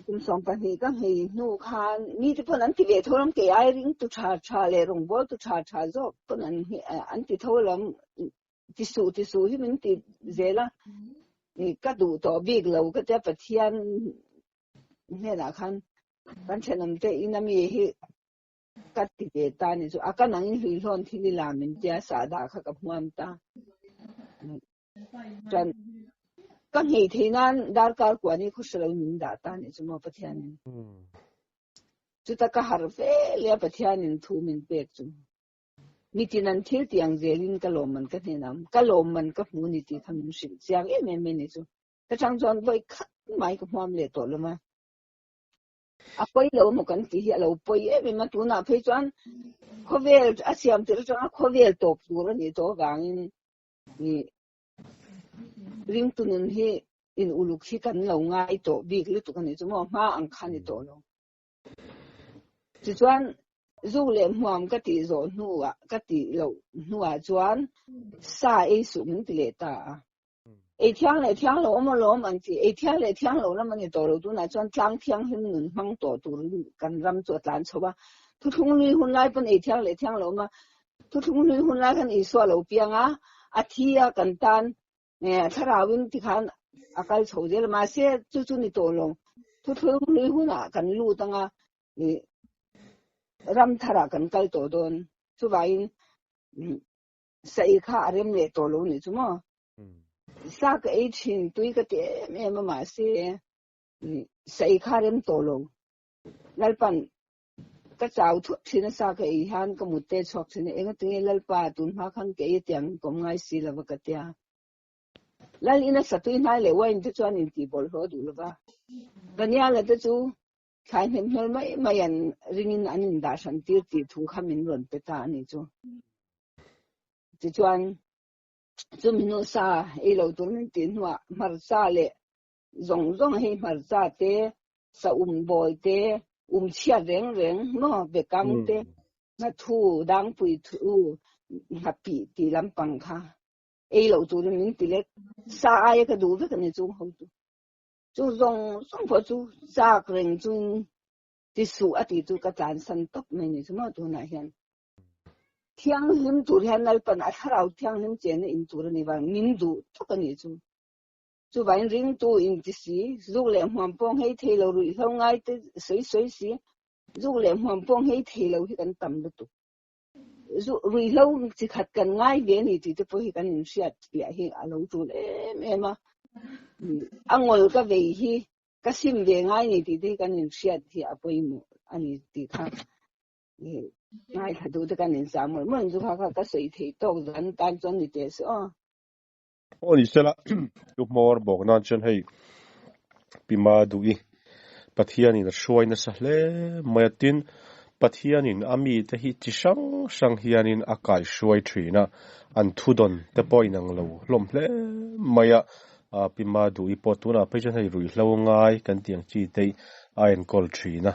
kum 12 ka nghei hnu khan mi te pawn an ti ve tho lam kei ai ring tu tha tha leh rawngbâwl tu tha tha zawk pawn an an ti tho lam ti suh ti suh hi min ti zel a. Ka duh tawh bik lo ka tia Pathian hnenah khan kan thenawm te in ami hi ka ti ve ta ni chu a ka nang in hlui hlawn thil i la min tia sahdah kha ka hmuam ta chuan ka nghei thei nan darkar kuan hi khaw hre lo min dah ta ni chu maw Pathian in chuta ka har fe le a Pathian in thu min pek chu mitin an thil tiang zelin ka lawm man ka hnenah ka lawm man ka hmu ni tih kha min hrilh chiang em em mai ni chu ka chang chuan vawi khat mai ka hmuam leh tawh lo ma. A pawi lo emaw kan tih hi a lo pawi em em a, tunah phei chuan khawvel a siam tirh atanga khawvel tawp tur a nih tawh avangin ih ringtu nun hi in uluk hi kan lo ngai tawh bik lutuk a nih chu maw hma ang kha a ni tawh lo. Tichuan zu leh hmuam ka tih zawh hnuah ka tih loh hnuah chuan sa ei suh min ti leh ta a. Ei thiang leh thiang lo awm alawm an ti. Ei thiang leh thiang lo lam a ni tawh lo. Tunah chuan tlang thianghlim nun hmang tawh turin kan ram chu a tlan chho a. Thuthlung hlui hun lai pawn ei thiang leh thiang lo awm a. Thuthlung hlui hun lai khan Isua lo piang a, a thi a kan tan thlarauin tikhan a kal chho zel a. Mahse chu chu ni tawh lo. Thuthlung hlui hunah kan lut anga ram tharah kan kal tawh dawn. Chuvangin Sa-i kha a rem leh tawh lo nih chu maw? Sa ka ei thin, tui ka ti em em a mahse sa-i kha a rem tawh lo. Lalpan ka chau thut thin a sa ka ei hian ka mut te chhuak thin a, enga tinge Lalpa tun hma khan ka ei atiang ka awm ngai si lo va ka tia. Lal ina satui hnai leh wine te chuan intih bawlhhlawh duh lo va. Daniel-a te chu Thlai hnem hnawl mai mai an ringin an indah hran tir tih thu kha min rawn pe ta a nih chu. Tichuan, chumi hnu sa ei lo tur min tih hnuah hmarcha leh zawng zawng hei hmarcha te, sa um bawl te, um chhiat reng reng maw bekang te, nghathu, dangpui thu, nghapih tih lampang kha ei lo turin min ti lek. Sa aia ka duh vek a ni chung hotu. Chu zawng zawng pawh chu chak reng chungin ti suh a tih chu ka tlansan tawp mai ni chu maw tunah hian. Thianghlim tur hian Lalpan a thlarau thianghlim chena in tur a ni vang min duh tawk a nih chu. Chuvangin ringtu in ti si, zuk leh hmuam pawh nghei thei lo ruihhlo ngai te sawi sawi si, zuk leh hmuam pawh nghei thei lo hi kan tam lutuk. Ruihhlo chi khat kan ngai ve a ni tih te pawh hi kan inhriat piah hi a lo tul em em a. A ngawl ka vei hi ka sim ve ngai ni tih te hi kan inhriat hi a pawimawh a ni tih kha ngaithla duh te kan inchah mawlh mawlh chu kha kha ka sawi theih tawk zan tan chuan ni teh se aw. Aw ni sela chu hmawr bawk nan chuan hei Pi Maduhi Pathianin a hruai nasa hle mai a, tin Pathianin a mite hi chi hrang hrang hianin a kaihruai thin a, an thudawn te pawh a inang lo hlawm hle mai a, Pi Maduhi pawh tunah phei chuan hei ruihhlo ngai kan tih ang chi te hi a enkawl thin a,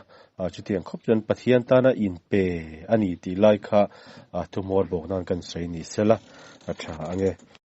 chutiang khawp chuan Pathian tana inpe a ni tih lai kha thuhmawr bawk nan kan sawi ni sela a tha ang e.